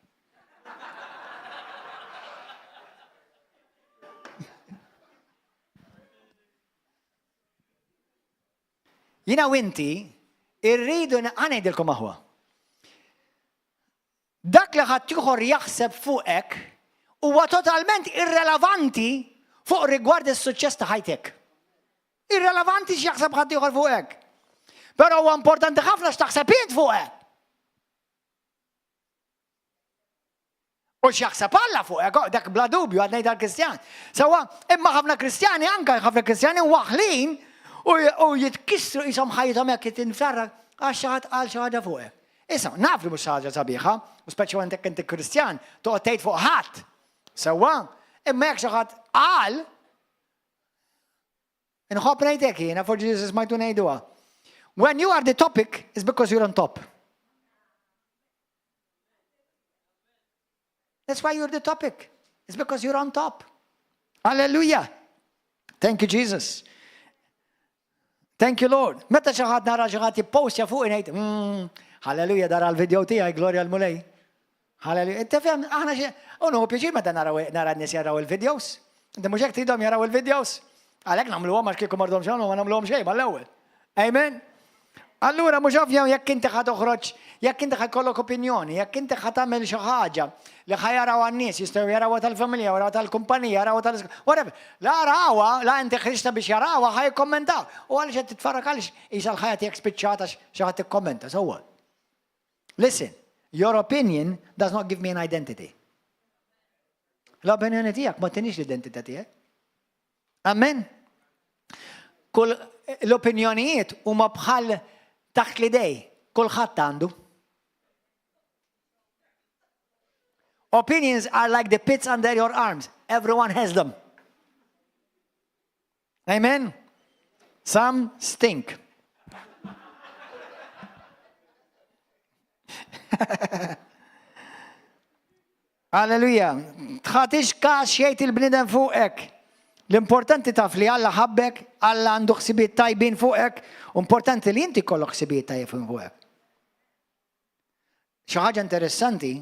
Speaker 1: Jina u inti irridu ngħidilkom aħwa. Dak li ħaddieħor jaħseb fuqek huwa totalment irrelevanti fuq rigward is-suċċess ta' ħajtek. Irrelevanti x'jaħseb ħaddieħor fuqek. Però huwa importanti ħafna x'taħseb int fuqek. U x'jaħseb Alla fuqek, oh, dak bla dubju għad ngħid għall-Kristjan. Sewwa, imma ħafna Kristjani anke ħafna Kristjani waħlin u jitkissru qishom ħajjithom hekk tinfarrak għax xi ħadd qal xi ħaġa fuqek. Issa, naf li mhux ħaġa sabiħa, u speċjalment jekk inti Kristjan, toqgħod tgħid fuq ħadd. Sewwa, imma jekk xi ħadd qal, inħobb ngħid hekk jiena, forsi Jesus smajtu ngħiduha. When you are the topic, it's because you're on top. That's why you're the topic. It's because you're on top. Hallelujah. Thank you, Jesus. Thank you, Lord. Meta xi ħadd nara xi ħadd jippostja fuq ngħid, mm, halleluja dara l-video tiegħi, glorja l-Mulej. Halleluja. Tifhem aħna xi u nieħu pjaċir meta naraw nara n-nies jaraw il-videos. Inti mhux hekk tridhom jaraw il-videos? Għalhekk nagħmluhom għax kieku mardhom xejn ma nagħmluhom xejn mal-ewwel. Amen. Allura mhux ovvja jekk inti ħa toħroġ, jekk inti ħa jkollok opinjoni, jekk inti ħa tagħmel xi ħaġa li ħa jaraw għan-nies, jistgħu jarawha tal-familja, jarawha tal-kumpanija, jarawha tal whatever. La rawha, la inti ħriġta biex jarawha ħa jikkommentaw. U għaliex qed titfarrak għaliex qisha l-ħajja tiegħek spiċċat għax xi ħadd ikkommenta, so what? Listen, your opinion does not give me an identity. L-opinjoni tiegħek ma tinix l-identità tiegħek. Amen. Kull l-opinjonijiet huma bħal taħt l-idej, kulħadd għandu. Opinions are like the pits under your arms. Everyone has them. Amen. Some stink. Alleluja. Tħatix każ xejt il-bniedem fuqek. L-importanti taf li Alla ħabbek, Alla għandu ħsibijiet tajbin fuqek, u importanti li inti kollok ħsibijiet tajbin fuqek. Xi ħaġa interessanti,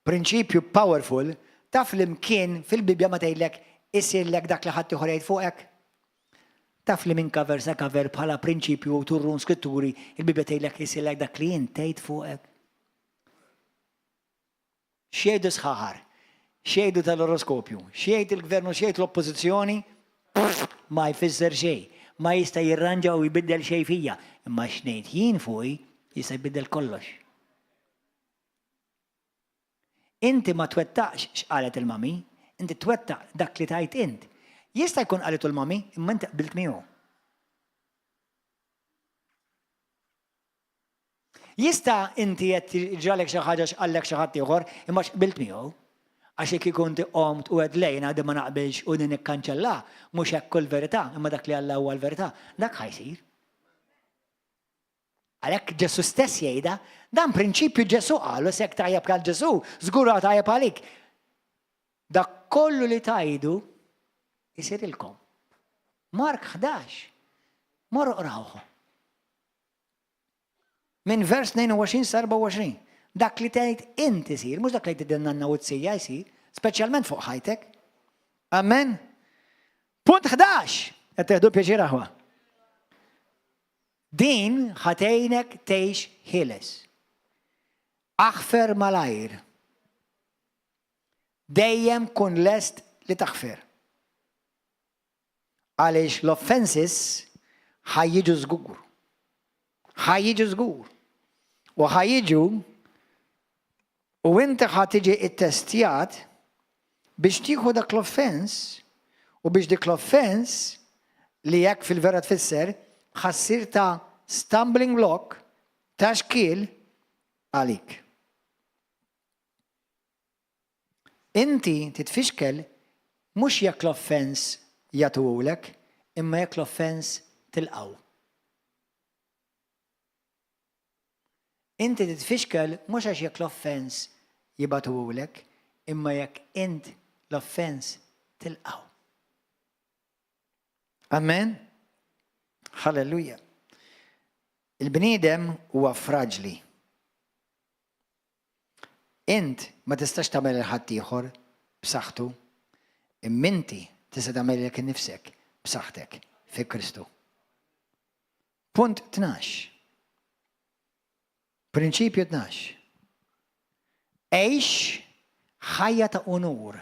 Speaker 1: prinċipju powerful, taf li mkien fil-Bibbja ma tgħidlek isirlek dak li ħadd ieħor jgħid fuqek? Taf li minn cover sa cover bħala prinċipju u turrun skritturi, il-Bibbja tgħidlek isirlek dak li int tgħid fuqek. X'jgħidu sħaħar? X'jgħidu tal-oroskopju? X'jgħid il-gvern u x'jgħid l-oppożizzjoni? Ma jfisser xejn. Ma jista' jirranġa u jbiddel xejn fija. Imma x'ngħid jien fuqi jista' jbiddel kollox.
Speaker 2: Inti ma twettaqx x'qalet il-mami, inti twettaq dak li tgħid int. Jista' jkun qalitu l-mami, imma inti qbilt miegħu. Jista' inti qed ġralek xi ħaġa x'qallek xi ħadd ieħor, imma x'qbilt miegħu. Għax jekk kieku inti qomt u għedt le jiena din ma naqbilx u din nikkanċella, mhux hekk hu l-verità, imma dak li Alla huwa l-verità, dak ħa jsir. Għalhekk Ġesù stess jgħidha, dan prinċipju Ġesù qalu, se jekk tajjeb għal Ġesù, żgur tajjeb għalik. Dak kollu li tgħidu jsirilkom. Mark 11. Morru qrawh. Minn vers 22 sa 24. Dak li tgħid int isir, mhux dak li tgħid nanna u t-sija jsir, speċjalment fuq ħajtek. Amen. Punt 11. Qed teħdu pjaċir aħwa. Din ħa tgħinek tgħix ħieles. Aħfer malajr. Dejjem kun lest li taħfer. Għaliex l-offenses ħa jiġu żgur. Ħa jiġu żgur. U ħa jiġu u inti ħa tiġi ittestjat biex tieħu dak l-offense u biex dik l-offense li hekk fil-vera tfisser ħa ssir ta' stumbling block, ta' xkiel għalik. Inti titfixkel mhux jekk l-offense jagħtuhulek, imma jekk l-offense tilqgħu. Inti titfixkel mhux għax jekk l-offense jibagħtuhulek, imma jekk int l-offense tilqgħu. Amen? Halleluja. Il-bniedem huwa fraġli. Int ma tistax tagħmel lil ħaddieħor b'saħħtu, imma inti tista' tagħmel lilek innifsek b'saħħtek fi Kristu. Punt 12. Prinċipju 12. Għix ħajja ta' unur.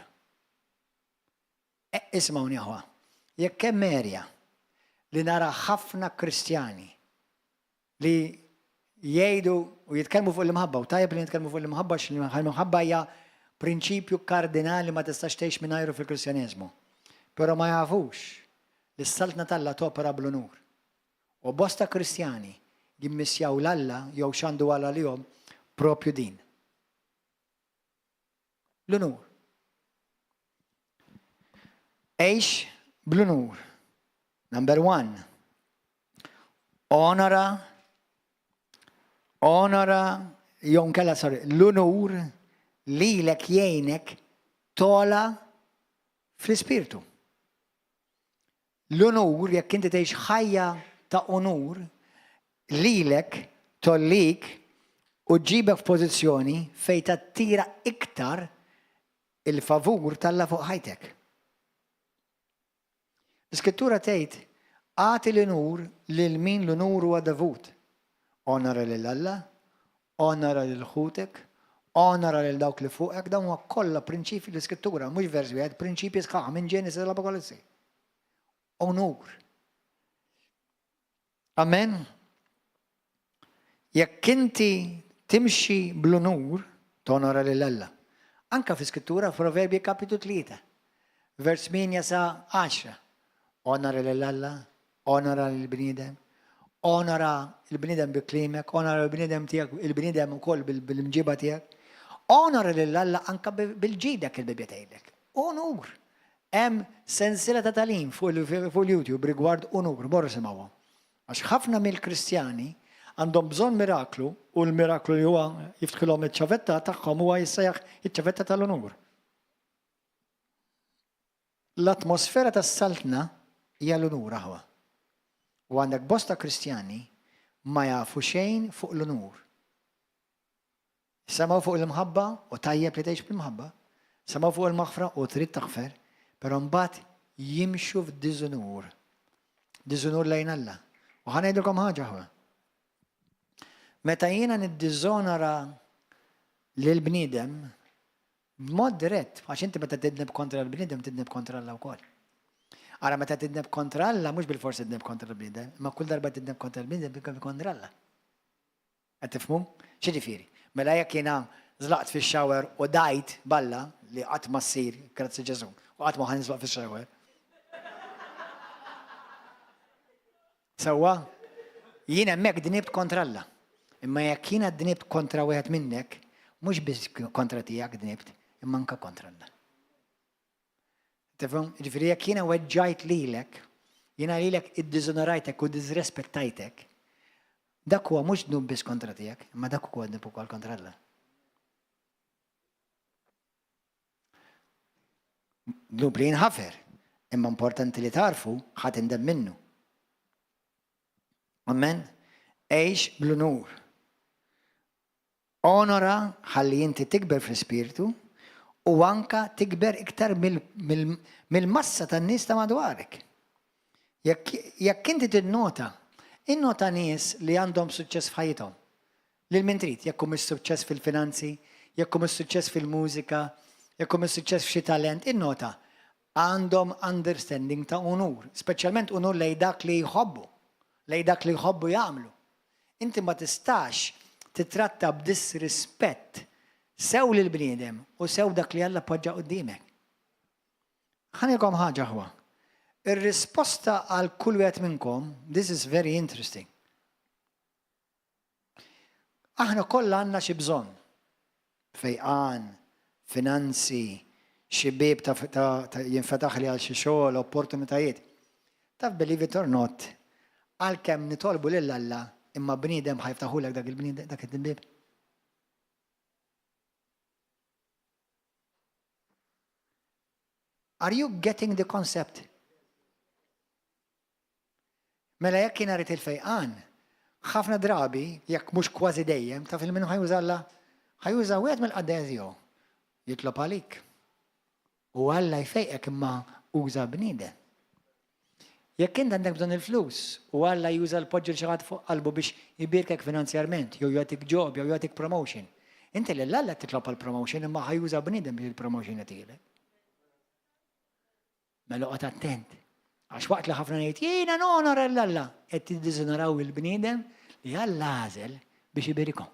Speaker 2: E, isimgħuni aħwa. Jekk hemm erja li nara ħafna Kristjani li jgħidu u jitkellmu fuq l-imħabba, u tajjeb li nitkellmu fuq l-imħabba, għax l-imħabba hija prinċipju kardinali ma tistax tgħix mingħajru fil-Kristjaneżmu. Però ma jafux li s-saltna t'Alla topera bl-unur. U bosta Kristjani jimmissjaw l-Alla jew x'għandu Alla lihom propju din. L-unur. Għix bl-unur. Number one. Onora, onora, jew nkella sorry, l-unur lilek jgħinek tola fl-ispirtu. L-unur, jekk inti tgħix ħajja ta' unur, lilek tgħollik u ġġibek f'pożizzjoni fejn tattira iktar il-favur t'Alla fuq ħajtek. L-Iskrittura tgħid, Agħti l-unur lil min l-unur huwa dovut. Onora lil Alla, onora lil ħutek, onora lil dawk li fuqek, dawn huma kollha prinċipji l-Iskrittura, mhux vers wieħed, prinċipji sħaħ minn Ġenesi sal-Apokalissi. Onur. Amen. Jekk inti timxi bl-unur, tonora lil Alla. Anka fi skrittura f'Proverbji kapitlu 3, vers 8 sa 10. Onora lil Alla, onora lil bniedem, onora l-bniedem bi kliemek, onora l-bniedem tiegħek, il-bniedem ukoll bil-imġiba tiegħek. Onora lil Alla anka bil-ġidek il-Bibbja tgħidlek. Onur. Hemm sensiela ta' tagħlim fuq il-YouTube rigward unur, morru simgħuhom. Għax ħafna mill-Kristjani għandhom bżonn miraklu u l-miraklu li huwa jiftħilhom iċ-ċavetta tagħhom huwa jissejjaħ iċ-ċavetta tal-unur. L-atmosfera tas-saltna hija l-unur aħwa. U għandek bosta Kristjani ma jafu xejn fuq l-unur. Semgħu fuq l-imħabba u tajjeb li tgħix bl-imħabba. Semgħu fuq il-maħfra u trid taħfer, però mbagħad jimxu f'diżunur. Diżunur lejn Alla. U ħa ngħidilkom ħaġa ħwa. Meta jiena niddiżonora lil bniedem b'mod dirett, għax inti meta tidneb kontra l-bniedem tidneb kontra Alla wkoll. Ara meta tidneb kontra Alla mhux bil-forsi tidneb kontra l-bniedem, imma kull darba tidneb kontra l-bniedem tidneb kontra Alla. Qed tifhmu? X'jiġifieri? Mela jekk jiena
Speaker 1: żlaqt fix-shower u dajt balla li qatt ma ssir, grazzi Ġesù, u qatt ma ħa niżlaq fix-shower. Sewwa? Jien hemmhekk dnibt kontra Alla. Imma jekk jiena dnibt kontra wieħed minnek, mhux biss kontra tiegħek dnibt, imma anke kontra Alla. Tifhem? Ġifieri jekk jiena weġġajt lilek, jiena lilek iddiżonorajtek u disrespettajtek, dak huwa mhux dnub biss kontra tiegħek, imma dak huwa dnub ukoll kontra Alla. Dnub li jinħafer, imma importanti li tarfu ħa tindem minnu. Amen. Għix bl-unur. Onora ħalli inti tikber fl-ispirtu u anka tikber iktar mill-massa tan-nies ta' madwarek. Jekk inti tinnota, innota nies li għandhom suċċess f'ħajjithom. Lil min trid, jekk hu mhux suċċess fil-finanzi, jekk hu mhux suċċess fil-mużika, jekk hu mhux suċċess f'xi talent, innota, għandhom understanding ta' unur, speċjalment unur lejn dak li jħobbu, lejn dak li jħobbu jagħmlu. Inti ma tistax titratta b'disrispett sew lill-bniedem u sew dak li Alla poġġa quddiemek. Ħa ngħidilkom ħaġa aħwa. Ir-risposta għal kull wieħed minnkom, this is very interesting. Aħna kollha għandna xi bżonn. Fejqan, finanzi, xi bieb ta' ta' jinfetaħli għal xi xogħol, opportunitajiet. Taf believe it or not, għalkemm nitolbu lil Alla, imma bniedem ħa jiftaħulek dak il-bniedem dak il-bieb. Are you getting the concept? Mela jekk jiena rrid il-fejqan, ħafna drabi, jekk mhux kważi dejjem, taf il min ħa juża Alla? Ħa juża wieħed mill-qaddejja tiegħu. Jitlob għalik. U Alla jfejqek imma uża bniedem. Jekk int għandek bżonn il-flus u Alla juża l-poġġi xi ħadd fuq qalbu biex ibierkek finanzjarment, jew jagħtik job, jew jagħtik promotion. Inti lil Alla titlob għal promotion imma ħa juża bniedem biex il-promotion jagħtielek. Mela oqgħod attent. Għax waqt li ħafna ngħid jiena nonora 'l Alla, qed tiddiżonoraw il-bniedem li Alla għażel biex iberikhom.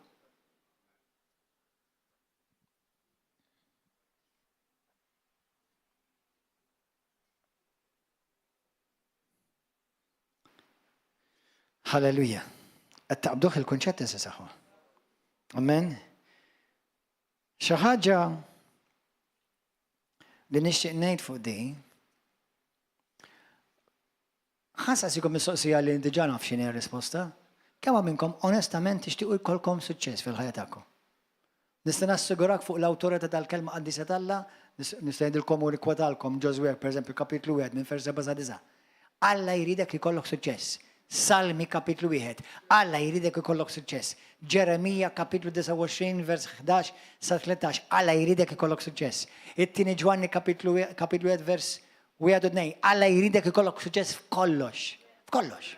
Speaker 1: Halleluja. Qed taqbduh il-kunċett issa saħħa. Amen. Xi ħaġa Li nixtieq ngħid fuq di, ħa nsaqsikom mistoqsija li diġà naf x'inhi r-risposta. Kemm hawn minnkom onestament tixtiequ jkollkom suċċess fil-ħajja tagħkom? Nista' nassigurak fuq l-awtorità tal-Kelma Qaddisa t'Alla, nista' ngħidilkom u nikkwotalkom Ġożwè, pereżempju, kapitlu 1 minn vers 7 sa 9. Alla jridek ikollok suċċess. Salmi kapitlu wieħed. Alla jridek ikollok suċċess. Ġeremija kapitlu 29 vers 11 sa 13. Alla jridek ikollok suċċess. It-tieni Ġwanni kapitlu kapitlu 1 vers 1 u 2. Alla jridek ikollok suċċess f'kollox. F'kollox.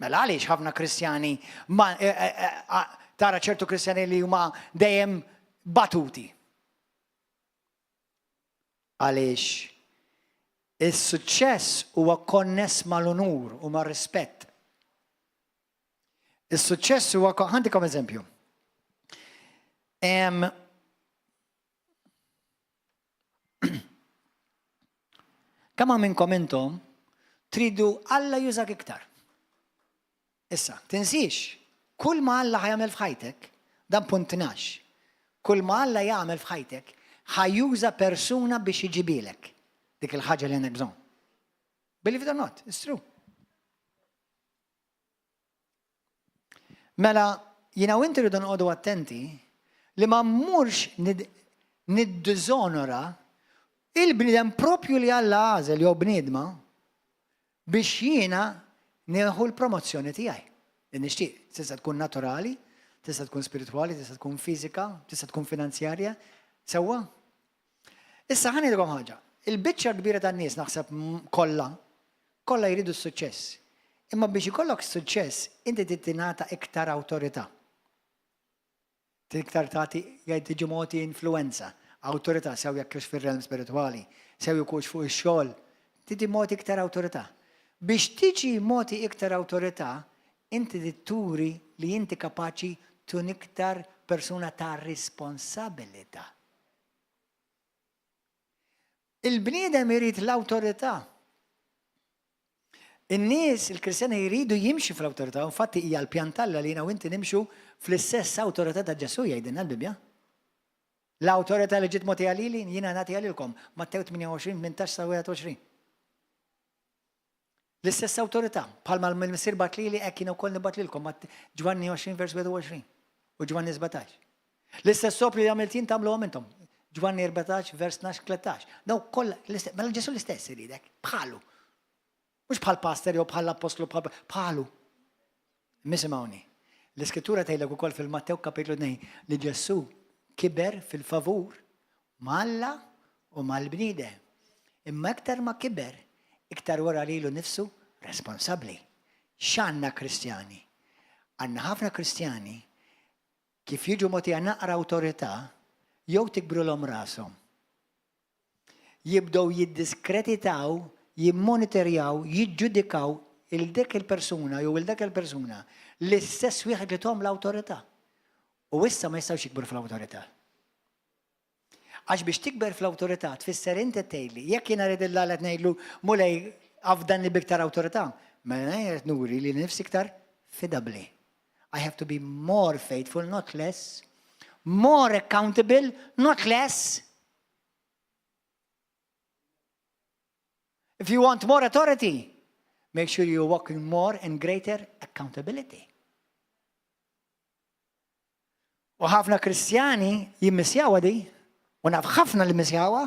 Speaker 1: Mela għaliex ħafna Kristjani ma eh, eh, eh, tara ċertu Kristjani li huma dejjem batuti. Għaliex is-suċċess huwa konness mal-unur u mar-rispett. Is-suċċess huwa ħantikom eżempju. Kemm minnkom intom tridu Alla jużak iktar? Issa, tinsiex, kull ma Alla ħa jagħmel f'ħajtek, dan punt 12, kull ma Alla jagħmel f'ħajtek, ħa juża persuna biex iġibielek dik il-ħaġa li għandek bżonn. Believe it or not, it's true. Mela, jiena u inti rridu noqogħdu attenti li ma mmurx niddiżonora il-bniedem propju li Alla għażel jew bniedma Biex jiena nieħu l-promozzjoni tiegħi li nixtieq. Tista' tkun naturali, tista' tkun spiritwali, tista' tkun fiżika, tista' tkun finanzjarja. Sewwa? Issa ħa ngħidilkom ħaġa. Il-biċċa kbira tan-nies naħseb kollha, kollha jridu s-suċċess. Imma biex ikollok suċċess, inti trid tingħata iktar awtorità. Iktar tagħti jgħid tiġi mogħti influwenza, awtorità sew jekk hux fir-realm spiritwali, sew jekk hux fuq ix-xogħol, tiġi mogħti iktar awtorità. Biex tiġi mogħti iktar awtorità, inti trid turi li inti kapaċi tkun iktar
Speaker 2: persuna ta' responsabilità. Il-bniedem irid l-awtorità. In-nies, il-Kristjani jridu jimxu fl-awtorità, infatti hija l-pjan t'Alla li jiena u inti nimxu fl-istess awtorità ta' Ġesù jgħidilna l-Bibbja. L-awtorità li ġiet mogħtija lili jiena nagħtiha lilkom. Mattew 28, 18 sa 21. L-istess awtorità, bħalma l-Missier bagħat lili hekk jiena wkoll nibgħat lilkom, Ġwanni 20 vers 21 u Ġwanni 17. L-istess opri li għamilt jien tagħmluhom intom. Ġwanni 14 vers 12 13. Daw kollha l-istess, mela Ġesù l-istess iridek, bħalu. Mhux bħal pastor jew bħal appostlu bħalu. Misimgħuni. L-Iskrittura tgħidlek ukoll fil-Mattew kapitlu 2 li Ġesù kiber fil-favur ma' Alla u mal-bniedem. Imma iktar ma kiber, iktar wera lilu nnifsu responsabbli. X'għandna Kristjani? Għandna ħafna Kristjani kif jiġu mogħtija naqra awtorità jew tikbrulhom rashom. Jibdew jiddiskreditaw, jimmoniterjaw, jiġġudikaw 'il dik il-persuna jew 'il dak il-persuna, l-istess wieħed li thom l-awtorità. U issa ma jistgħux jikbru fl-awtorità. Għax biex tikber fl-awtorità tfisser inti tgħidli, jekk jiena rrid 'il Alla qed ngħidlu, Mulej afdani b'iktar awtorità, mela jien qed nuri li nifsi iktar fidabbli. I have to be more faithful, not less. More accountable, not less. If you want more authority, make sure you walk in more and greater accountability. U ħafna Kristjani jimmissjawha di, u naf ħafna li missjawha,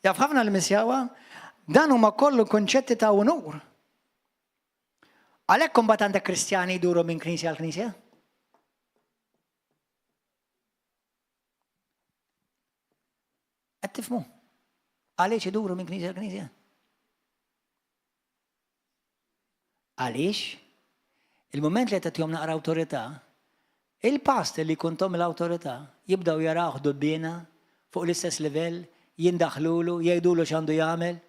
Speaker 2: jaf ħafna li missjawha, dan huma kollu konċetti ta' unur. Għalhekk imbagħad għandek Kristjani jduru minn knisja għal knisja? Qed tifhmu? Għaliex iduru minn knisja għal knisja? Għaliex? Il-moment li tagħtihom naqra awtorità, il-pastor li jkun tom l-awtorità jibdew jarawh dubbiena fuq l-istess livell, jindaħlulu, jgħidulu x'għandu jagħmel.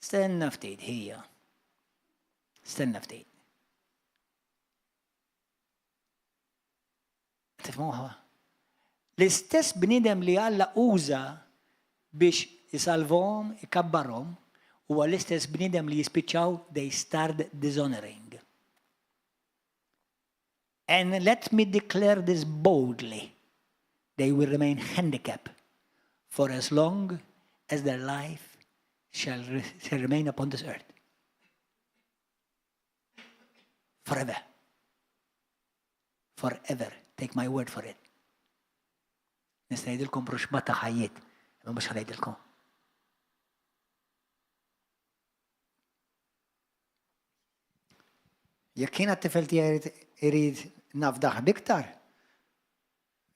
Speaker 2: Stenna ftit ħija. Stenna ftit. Tifhmuha? L-istess bniedem li Alla uża biex isalvahom, ikabbarhom, huwa l-istess bniedem li jispiċċaw they start dishonoring. And let me declare this boldly, they will remain handicapped for as long as their life shall, shall remain upon this earth. Forever. For ever, take my word for it. Nista' ngħidilkom ruxma ta' ħajjiet, imma mhux ħa ngħidilkom. Jekk jiena t-tifel tiegħi irid nafdaħ biktar,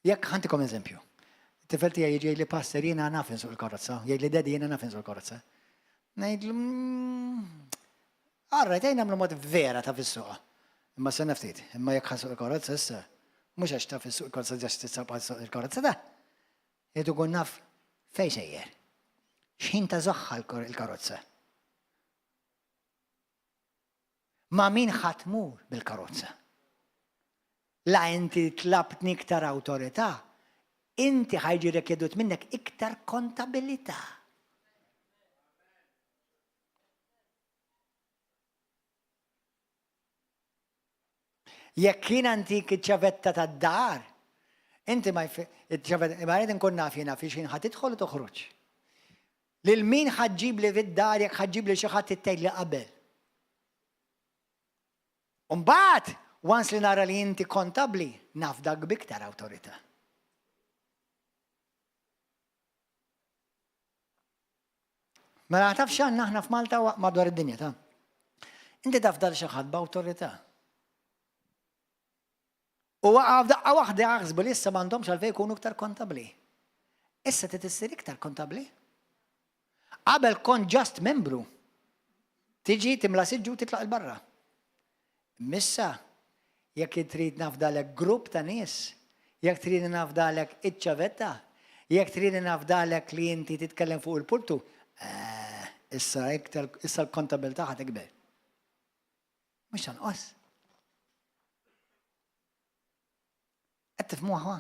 Speaker 2: jekk ħantikom eżempju. It-tifel tiegħi jiġi jgħidli pastor jiena naf insuq il-karozza, jgħidli daddy jiena naf insuq il-karozza. Ngħidlu mm, All right, ejja nagħmlu mod vera taf issuqha. Imma stenna ftit, imma jekk ħa ssuq il-karozza issa, mhux għax taf issuq il-karozza ġast tista' ssuq il-karozza ta'. Irid ikun naf fejn sejjer. X'ħin tażaħħa l-karozza. Ma' min ħa tmur bil-karozza? La inti tlabtni iktar awtorità, inti ħa jiġi rikjedut minnek iktar kontabilità. Jekk jiena ntik iċ-ċavetta tad-dar, inti ma iċ-ċavetta, imma rrid inkun naf jiena fi x'ħin ħa tidħol u toħroġ. Lil min ħa ġġibli fid-dar jekk ħa ġġibli xi ħadd tgħidli qabel. U mbagħad, once li nara li inti kontabbli, nafdak b'iktar awtorità. Mela taf x'għandna aħna f'Malta madwar id-dinja ta'. Inti taf dal xi ħadd b'awtorità. U waqa' f'daqqa waħda jaħsbu li issa m'għandhomx għalfejn jkunu iktar kontabbli. Issa trid issir iktar kontabbli. Qabel kont just membru. Tiġi timla siġġu titlaq il-barra. Missa, jekk trid nafdalek grupp ta' nies, jekk trid nafdalek iċ-ċavetta, jekk trid nafdalek li inti titkellem fuq il-pulptu, eh, issa iktar issa l-kontabilità ħa tikber. Mhux tonqos.
Speaker 1: Qed tifhmuha?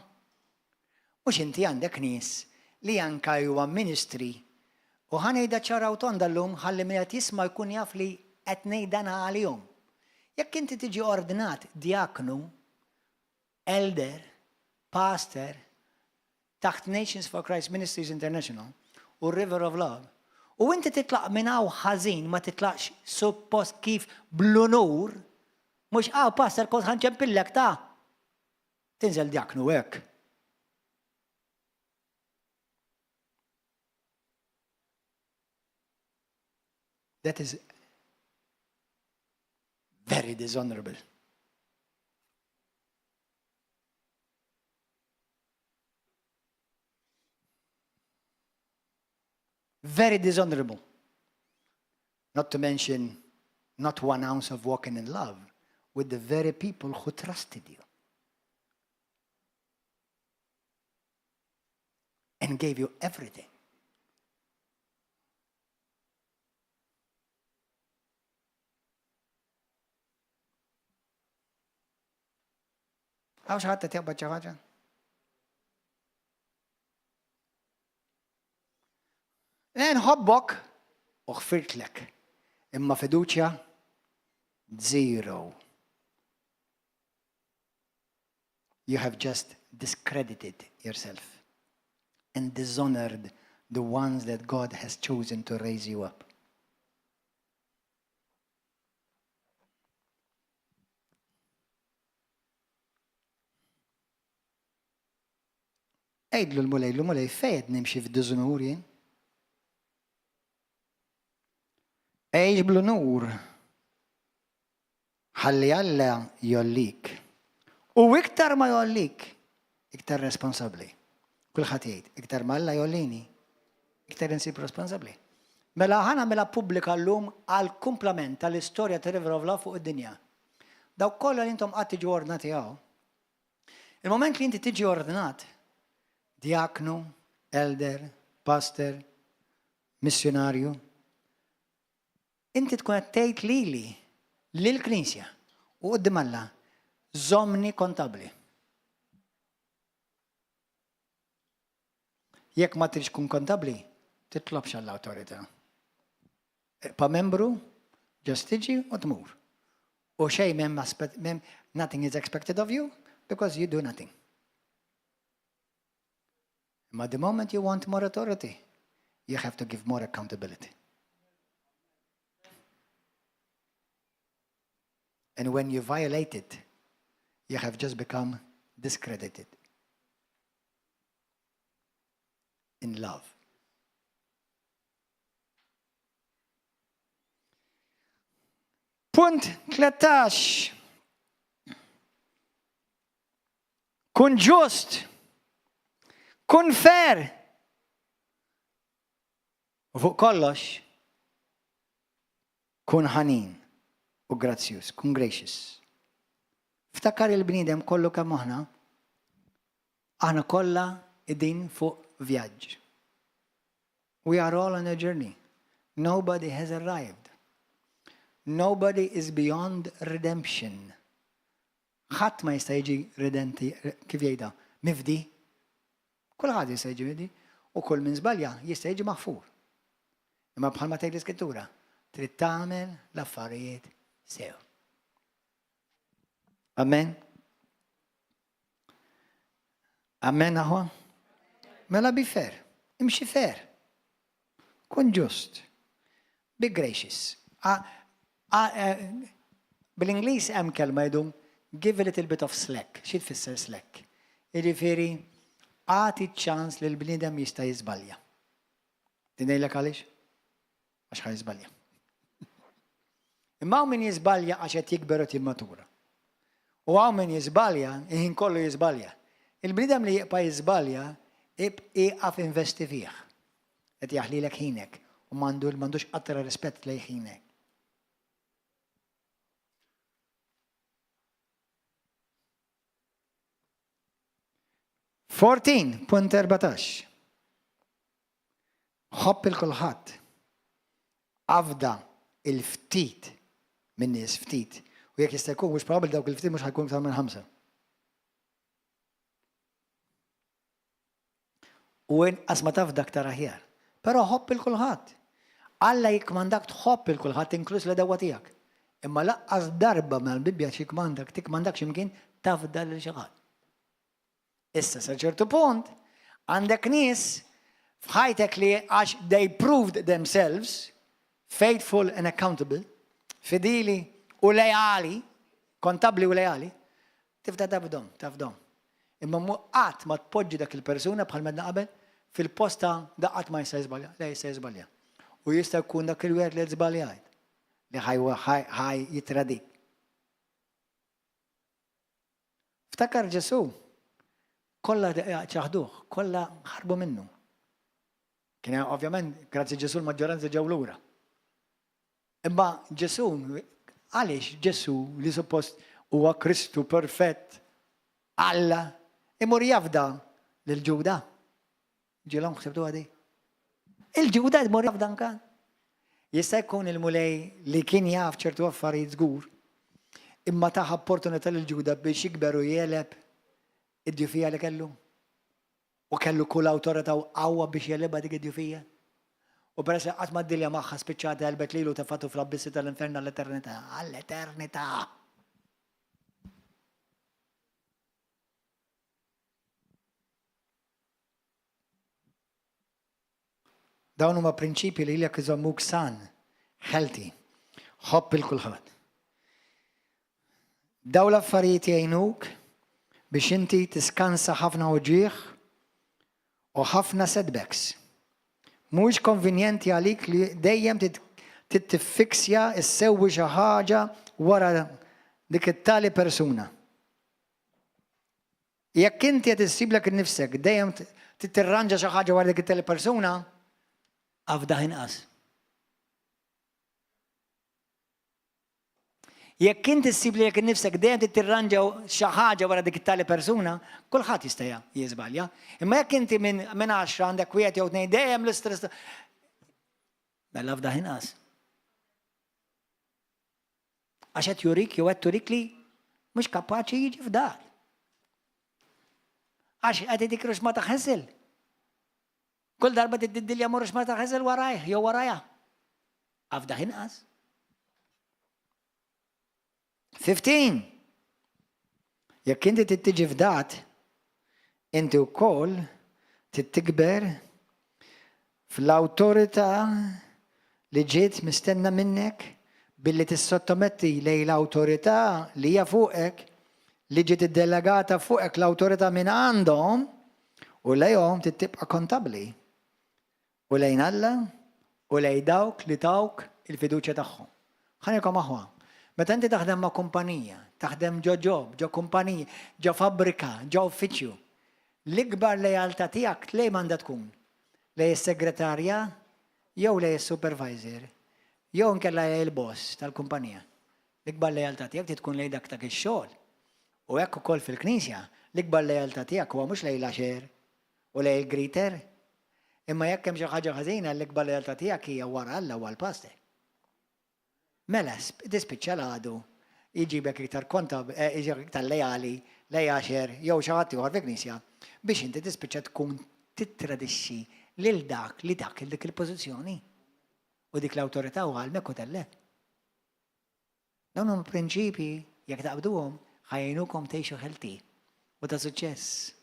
Speaker 1: Mhux inti għandek nies li anka huwa ministri u ħa ngħidha ċara u tonda llum ħalli min qed jisma' jkun jaf li qed ngħid għana għalihom. Jekk inti tiġi ordnat djaknu, elder, pastor, taħt Nations for Christ Ministries International u River of Love, u inti titlaq minn hawn ħażin ma titlaqx suppost kif bl-unur, mhux ah pastor kont ħa nċempillek ta' tinżel djaknu hekk. That is very dishonorable. Very dishonorable. Not to mention not one ounce of walking in love with the very people who trusted you. And gave you everything. Hawn xi ħadd qed jaqbad xi ħaġa? Le nħobbok u ħfirtlek. Imma fiduċja zero. You have just discredited yourself and dishonored the ones that God has chosen to raise you up. Għidlu l-Mulej, l-Mulej fejn nimxi f'diżunur jien? Għix bl-unur. Ħalli Alla jgħollik. U iktar ma jgħollik, iktar responsabbli. Kulħadd jgħid, iktar ma Alla jgħollini, iktar insib responsabbli. Mela ħa nagħmilha pubblika llum għall-kumplament tal-istorja ta' River of Love fuq id-dinja. Dawk kollha li intom qatt tiġu ordnati hawn, il-moment li inti tiġi ordnat, djaknu, elder, pastor, missjunarju, inti tkun qed tgħid lili, lill-Knisja u quddiem Alla, żommni kontabbli. Jekk ma tridx tkun kontabbli, titlobx għall-awtorità. Ibqa' membru, just tiġi u tmur. U xejn m'hemm nothing is expected of you because you do nothing. Imma the moment you want more authority, you have to give more accountability. And when you violate it, you have just become discredited. In love. Punt 13. Kun ġust. Kun fair. U fuq kollox, kun ħanin u grazzjuż, kun gracious. Ftakar il-bniedem kollu kemm aħna, aħna kollha qegħdin fuq vjaġġ. We are all on a journey. Nobody has arrived. Nobody is beyond redemption. Ħadd ma jista' jiġi redenti, kif jgħidha, mifdi. Kulħadd jista' jiġi mifdi u kull min żbalja jista' jiġi maħfur. Imma bħalma tgħid l-Iskrittura, trid tagħmel l-affarijiet sew. Amen. Amen aħwa. Mela be fair, imxi fair. Kun ġust. Be gracious. Eh, bil-Ingliż hemm kelma jgħidu give a little bit of slack. Xi tfisser slack? Jiġifieri agħti ċans li l-bniedem jista' jiżbalja. Ngħidlek għaliex? Għax ħa jiżbalja. Imma hawn min jiżbalja għax qed jikber u jimmatura. U hawn min jiżbalja, il-ħin kollu jiżbalja. Il-bniedem li jibqa' jiżbalja, ieqaf investi fih. Qed jaħlilek ħinek u m'għandu m'għandux qatra rispett lejn ħinek. 14.14 Ħobb il kulħadd. Afda il-ftit minn nies ftit. U jekk jista' jkun mhux probabbli dawk il-ftit mhux ħa jkun iktar minn ħamsa.
Speaker 2: U inqas ma taf dak tara aħjar. Però ħobb il kulħadd. Alla jikkmandak tħobb il kulħadd inkluż l-għedewwa tiegħek. Imma laqqas darba mal-Bibbja x'jikkmandak tikkmandak x'imkien tafda lil xi ħadd. Issa sa ċertu punt għandek nies f'ħajtek li għax they proved themselves faithful and accountable, fidili u leali, kontabbli u leali, Tibda tafdhom, tafdhom. Imma mhu qatt ma tpoġġi dak il-persuna bħal m'għedna qabel fil-post ta' da qatt ma jista' jiżbalja. Le jista' jiżbalja. U jista' jkun dak il-wieħed li żbaljajt li ħaj jitradik. Ftakar Ġesù, kollha ċaħduh, kollha ħarbu minnu. Kien ovvjament, grazzi Ġesù l-maġġoranza ġew lura. Imma Ġesù, għaliex Ġesù li suppost huwa Kristu perfett, Alla, imur jafda lil Ġuda? Ġilhom ħsibtuha di? Il-Ġuda jmur jafda anka? Jista' jkun il-Mulej li kien jaf ċertu affarijiet żgur, imma taħ opportunità lil Ġuda biex jikber u jegħleb id-djufija li kellu? U kellu kull awtorità u qawwa biex jegħlibha dik id-djufija. U peress li qatt ma ddilja magħha spiċċat għelbet lilu u tefgħatu fl-abbissi tal-infern għall-eternità. Għall-eternità! Dawn huma prinċipji li lilek iżommuk san, healthy. Ħobb il kulħadd. Dawn l-affarijiet jgħinuk biex inti tiskansa ħafna uġigħ u ħafna setbacks. Mhuwiex konvenjenti għalik li dejjem trid tiffiksja ssewwi xi ħaġa wara dik it-tali persuna. Jekk inti qed issiblek innifsek dejjem trid tirranġa xi ħaġa wara dik it-tali persuna,
Speaker 3: afdah inqas.
Speaker 2: Jekk inti ssib lilek innifsek dejjem trid tirranġa xi ħaġa wara dik it-tali persuna, kulħadd jista' jiżbalja. Imma jekk inti minn minn għaxra għandek wieħed jew tnejn dejjem l-istress.
Speaker 3: Mela f'dah inqas. Għax qed jurik jew qed turik li mhux kapaċi jiġi f'dak. Għax qed idik ruxma ta' ħesil. Kull darba tiddilja mur ruxma ta' ħesil warajh jew warajha. Afdah inqas.
Speaker 1: 15. Jekk inti trid tiġi fdat, inti wkoll trid tikber fl-awtorità li ġiet mistenna minnek billi tissottometti lejn l-awtorità li hija fuqek, li ġiet iddelegata fuqek l-awtorità minn għandhom u lejhom trid tibqa' kontabbli. U lejn Alla u lejn dawk li tawk il-fiduċja tagħhom. Ħa ngħidilkom aħwa, meta inti taħdem ma' kumpanija, taħdem ġo job, ġo kumpanija, ġo fabbrika, ġo uffiċċju, l-ikbar lealtà tiegħek lejn għandha tkun? Lejn is-segretarja jew lejn is-supervisor jew inkella lejn il-boss tal-kumpanija? L-ikbar lealtà tiegħek trid tkun lejn dak dak ix-xogħol. U hekk ukoll fil-Knisja, l-ikbar lealtà tiegħek huwa mhux lejn l-usher u lejn il-greeter, Imma jekk hemm xi ħaġa ħażina, l-ikbar lealtà tiegħek hija wara Alla u għall-pastor. Mela, tispiċċa l-għadu jġibek iktar konta, eh, jġibek iktar leali lejn għaxer jew xi ħadd ieħor fil-knisja biex inti tispiċċa tkun tittradixxi lil dak li dak dik il-pożizzjoni u dik l-awtorità u għalmek u tellek. Dawn huma prinċipji jekk taqbduhom ħa jgħinukom tgħixu healthy u ta' suċċess.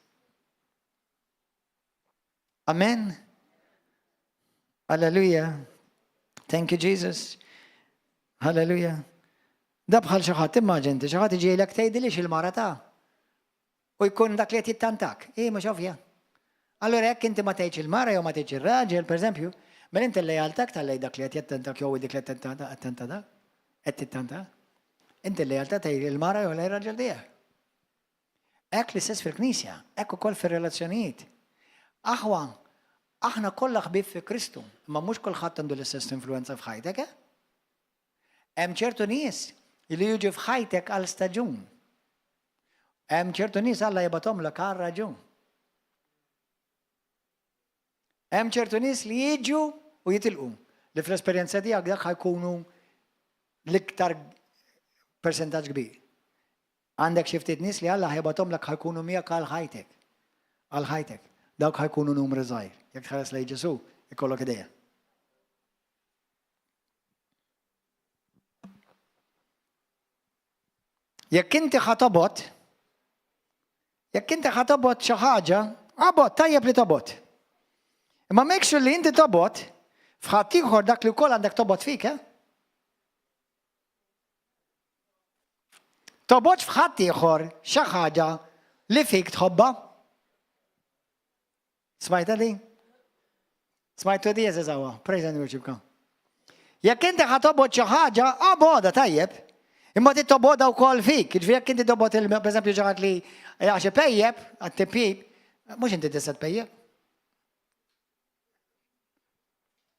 Speaker 2: Amen. Alleluja. Thank you, Jesus. Halleluja. Da bħal xi ħadd immaġinti, xi ħadd iġielek tgħidilix il-mara ta' u jkun dak li qed jittantak. Hi mhux ovvja. Allura jekk inti ma tgħidx il-mara jew ma tgħidx ir-raġel, pereżempju, mela inti l-lealtà tal-lej dak li qed jattentak jew dik li qed attenta dak, qed tittanta. Inti l-lealtà tgħid il-mara jew lejn raġel tiegħek. Hekk l-istess fil-Knisja, hekk ukoll fir-relazzjonijiet. Aħwa, aħna kollha ħbieb fi Kristu, imma mhux kulħadd għandu l-istess influenza f'ħajtek, eh? Hemm ċertu nies li jiġu f'ħajtek għal staġun. Hemm ċertu nies Alla jibgħathomlek għal raġun. Hemm ċertu nies li jiġu u jitilqu li fl-esperjenza tiegħek dak ħa jkunu l-iktar persentaġġ kbir. Għandek xi ftit nies li Alla ħa jibgħathomlek ħa jkunu miegħek għal ħajtek. Għal ħajtek.
Speaker 1: Dawk ħa jkunu numru żgħir. Jekk tħares lejn Ġesù, ikollok idea. Jekk inti ħa tobgħod, jekk inti ħa tobgħod xi ħaġa, abgħod, tajjeb li tobgħod. Imma make sure li inti tobgħod f'ħaddieħor dak li wkoll għandek tobgħod fik, eh? Tobgħodx f'ħaddieħor xi ħaġa li fik tħobbha. Smajta di? Smajtu di jeżeżawa, praise and worship come. Jekk inti ħa tobgħod xi ħaġa, għaboda tajjeb. Imma ti tobgħodha wkoll fik. Jiġifieri jekk inti tobgħod il pereżempju xi ħadd li għax ipejjep, għat-tipjip, mhux inti tista' tpejjep.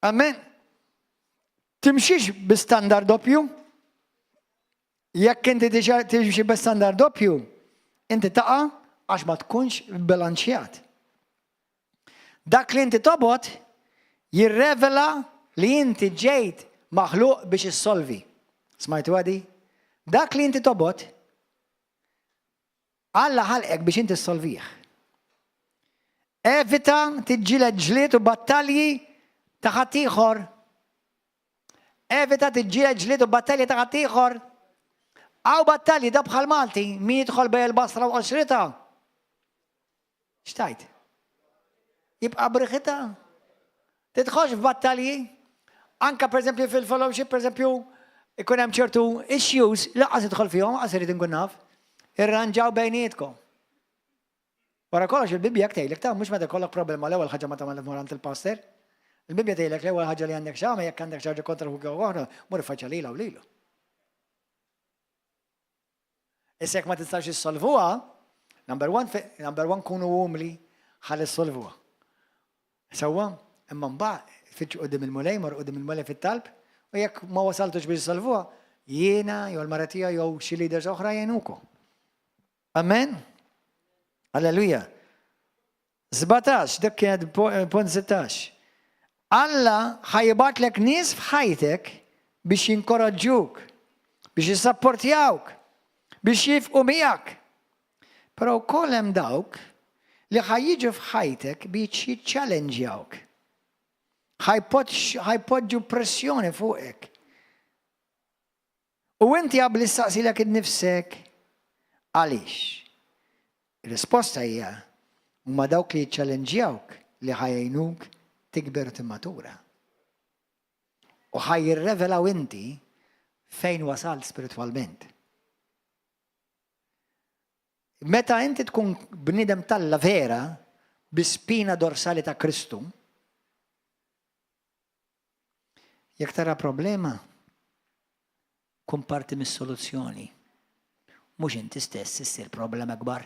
Speaker 1: Amen. Timxix bi standard doppju. Jekk inti timxi bi standard doppju, inti taqa' għax ma tkunx bilanċjat. Dak li inti tobgħod jirrevela li inti ġejt maħluq biex issolvi. Smajtu għadi? Dak li inti tobgħod Alla ħalqek biex inti ssolvih. Evita tiġġieled ġlied u battalji ta' ħaddieħor. Evita tiġġieled ġlied u battalji ta' ħaddieħor. Hawn battalji da bħal Malti, min jidħol bejn il-basra u qoxritha. X'tajt? Jibqa' briħita. Tidħolx f'battalji. Anka pereżempju fil-fellowship, pereżempju, ikun hemm ċertu issues, lanqas idħol fihom, lanqas irid inkun naf. Irranġaw bejnietkom. Wara kollox il-Bibbja hekk tgħidlek ta' mhux meta jkollok problema l-ewwel ħaġa ma tagħmel tmur għand il-pastor. Il-Bibbja tgħidlek l-ewwel ħaġa li għandek x'tagħmel jekk għandek xi ħaġa kontra ħuk jew oħra, mur iffaċċja lilha u lilu. Issa jekk ma tistax issolvuha, number one, number one kunu umli ħalli ssolvuha. Sewwa, imma mbagħad fittxu qudiem il-Mulej, mor qudiem il-Mulej fit-talb, u jekk ma wasaltux biex issolvuha, jiena jew l-mara tiegħi jew xi leaders oħra jgħinukom. Amen? Alleluja. 17, dak kienet punt 16. Alla ħa jibgħatlek nies f'ħajtek biex jinkoraġġuk, biex jissapportjawk, biex jifqu miegħek. Però wkoll hemm dawk li ħa jiġu f'ħajtek biex jiċċallenġjawk. Ħa jpoġġu pressjoni fuqek. U inti abbli ssaqsilek innifsek għaliex. Ir-risposta hija huma dawk li jiċċallenġjawk li ħa jgħinuk tikber u timmatura. U ħa jirrevelaw inti fejn wasalt spiritwalment. Meta inti tkun bniedem t'Alla vera bi spina dorsali ta' Kristu, Jekk tara problema, kun parti mis-soluzzjoni. Mhux inti stess issir problema kbar.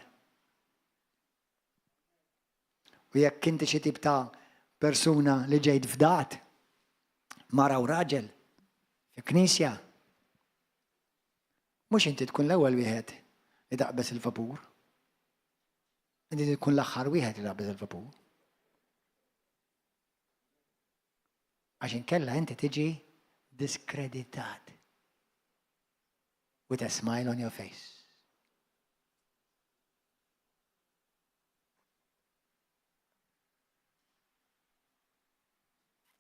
Speaker 1: U jekk inti xi tip ta' persuna li ġejt fdat, mara u raġel, fi knisja, mhux inti tkun l-ewwel wieħed li taqbeż il-vapur. Inti tkun l-aħħar wieħed li taqbeż il-vapur. Għax inkella inti tiġi diskreditat. With a smile on your face.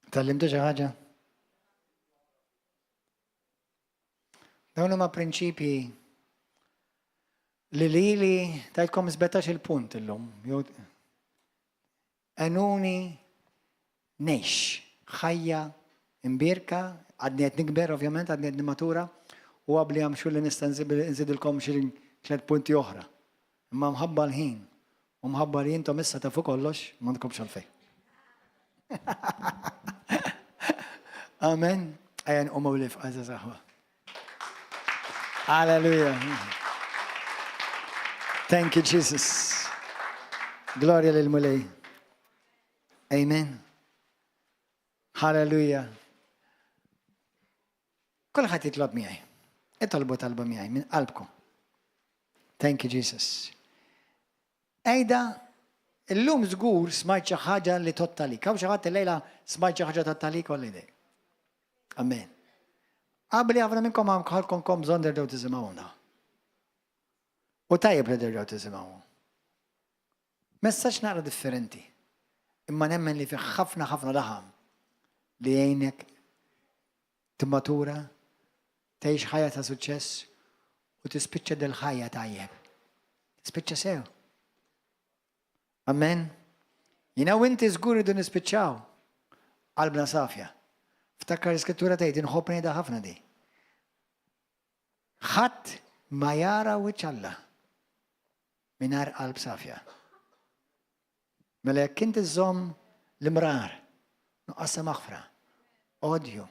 Speaker 1: Tallimtu xi ħaġa? Dawn huma prinċipji li lili tajtkom 17 il-punt illum. Għenuni ngħix ħajja imbierka, għadni qed nikber ovvjament, għadni qed nimmatura, u abbli I'm sure li nista' nżidilkom xi tlett punti oħra. Imma mħabba l-ħin u mħabba li intom issa tafu kollox, m'għandkomx għalfejn. Amen. Ejja nqumu lif għażaż aħwa. Hallelujah. Thank you, Jesus. Gloria lil Mulej. Amen. Hallelujah. Kulħadd jitlob miegħi. Itolbu talba miegħi minn qalbkom. Thank you, Jesus. Ejda, illum żgur smajt xi ħaġa li tottalik. Hawn xi ħadd illejla smajt xi ħaġa tottalik u idej. Amen. Qabli ħafna minnkom għandkom kom bżonn terġgħu tisimgħuna. U tajjeb li terġgħu tisimgħu. Messaġġ naqra differenti. Imma nemmen li fih ħafna ħafna laħam li jgħinek timmatura, tgħix ħajja ta' suċċess u tispiċċa dil-ħajja tajjeb. Tispiċċa sew. Amen. Jiena u inti żgur irridu nispiċċaw qalbna safja. Ftakar l-iskrittura tgħid inħobb ngħidha ħafna di. Ħadd ma jara wiċċ Alla mingħajr qalb safja. Mela jekk inti żżomm l-imrar, nuqqas ta' maħfra, odju.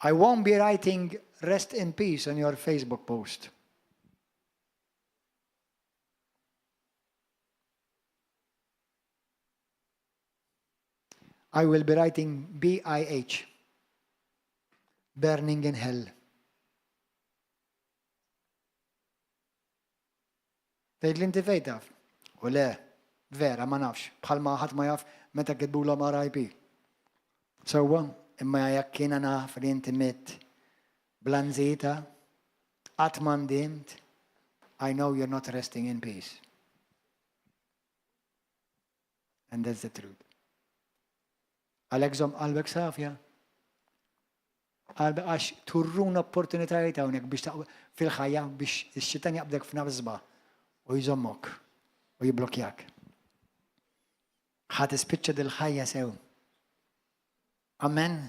Speaker 1: I won't be writing rest in peace on your Facebook post. I will be writing BIH, burning in hell. Tgħid li inti fejn taf? U le, vera ma nafx, bħalma ħadd ma jaf meta kitbulhom RIP. Sewwa, imma jekk jiena naf li inti mitt bla nżita, qatt ma ndimt, I know you're not resting in peace. And that's the truth. Għalhekk żomm qalbek safja. Qalbek għax turruna opportunitajiet hawnhekk biex fil-ħajja biex ix-xitan jaqbdek f'nafsba u jżommok u jibblokjak. Ħa tispiċċa dil-ħajja sew. Amen.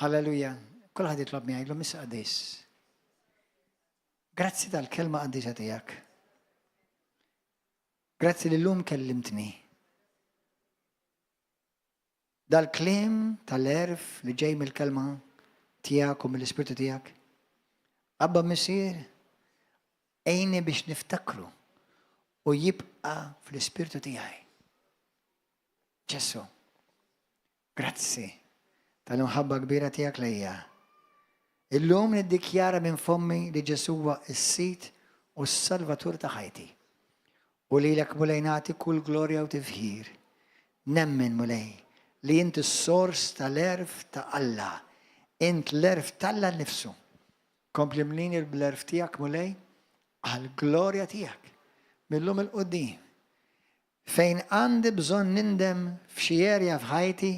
Speaker 1: Halleluja. Kulħadd jitlob miegħi llum issa qaddis. Grazzi tal-kelma qaddisa tiegħek. Grazzi li llum kellimtni. Dal-kliem tal-għerf li ġej mill-kelma tiegħek u mill-Ispirtu tiegħek. Abba Missier, għinni biex niftakru u jibqa' fl-ispirtu tiegħi. Ġesù, grazzi tal-imħabba kbira tiegħek lejja. Illum niddikjara minn fommi li Ġesù huwa s-Sid u s-Salvatur ta' ħajti. U lilek Mulej nagħti kull glorja u tifħir. Nemmen Mulej li int is-sors tal-għerf ta' Alla. Int l-għerf t'Alla nnifsu. Kompli mlini bl-għerf tiegħek Mulej għall-glorja tiegħek mil-lum 'il quddiem. Fejn għandi bżonn nindem f'xi area f'ħajti,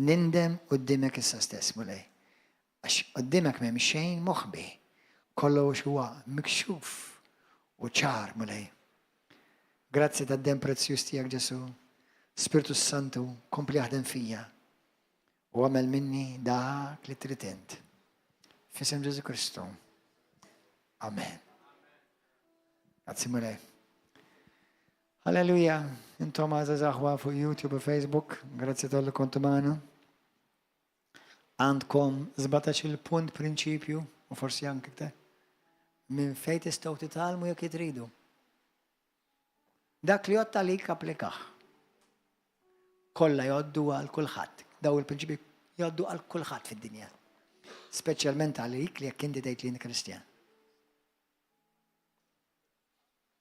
Speaker 1: nindem quddiemek issa stess Mulej. Għax quddiemek m'hemm xejn moħbi, kollox huwa mikxuf u ċar, Mulej. Grazzi tad-demm prezzjuż tiegħek Ġesù. Spirtu Santu, kompli aħdem fija u agħmel minni dak li trid int. F'isem Ġesù Kristu. Amen. Grazzi Mulej. Halleluja. Intom għażaż aħwa fuq YouTube u Facebook, grazzi tal-li kontu magħna. Għandkom 17 il-punt prinċipju, u forsi anke iktar, minn fejn tistgħu titgħallmu jekk tridu. Dak li jgħodd għalik applikah. Kollha jgħoddu għal kulħadd. Daw il-prinċipji jgħoddu għal kulħadd fid-dinja. Speċjalment għalik li jekk inti tgħid li Kristjan.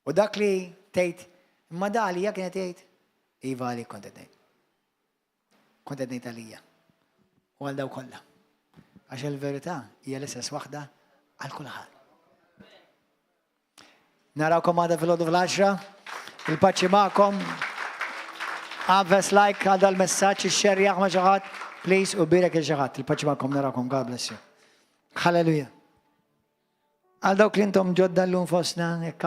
Speaker 1: U dak li tgħid, imma da għalija kienet jgħid, iva għalik kont qed ngħid. Kont qed ngħid għalija. U għal daw kollha. Għax il-verità hija l-istess waħda għal kulħadd. Narawkom għada fil-ħodu fl-10. Il-paċi magħkom. Għavves like għal dal-messaġġ, ixxerjaħ ma' xi ħadd, please, u birek il xi ħadd. Il-paċi magħkom narawkom. God bless you. Hallelujah. Għal dawk li intom ġodda llum fostna, jekk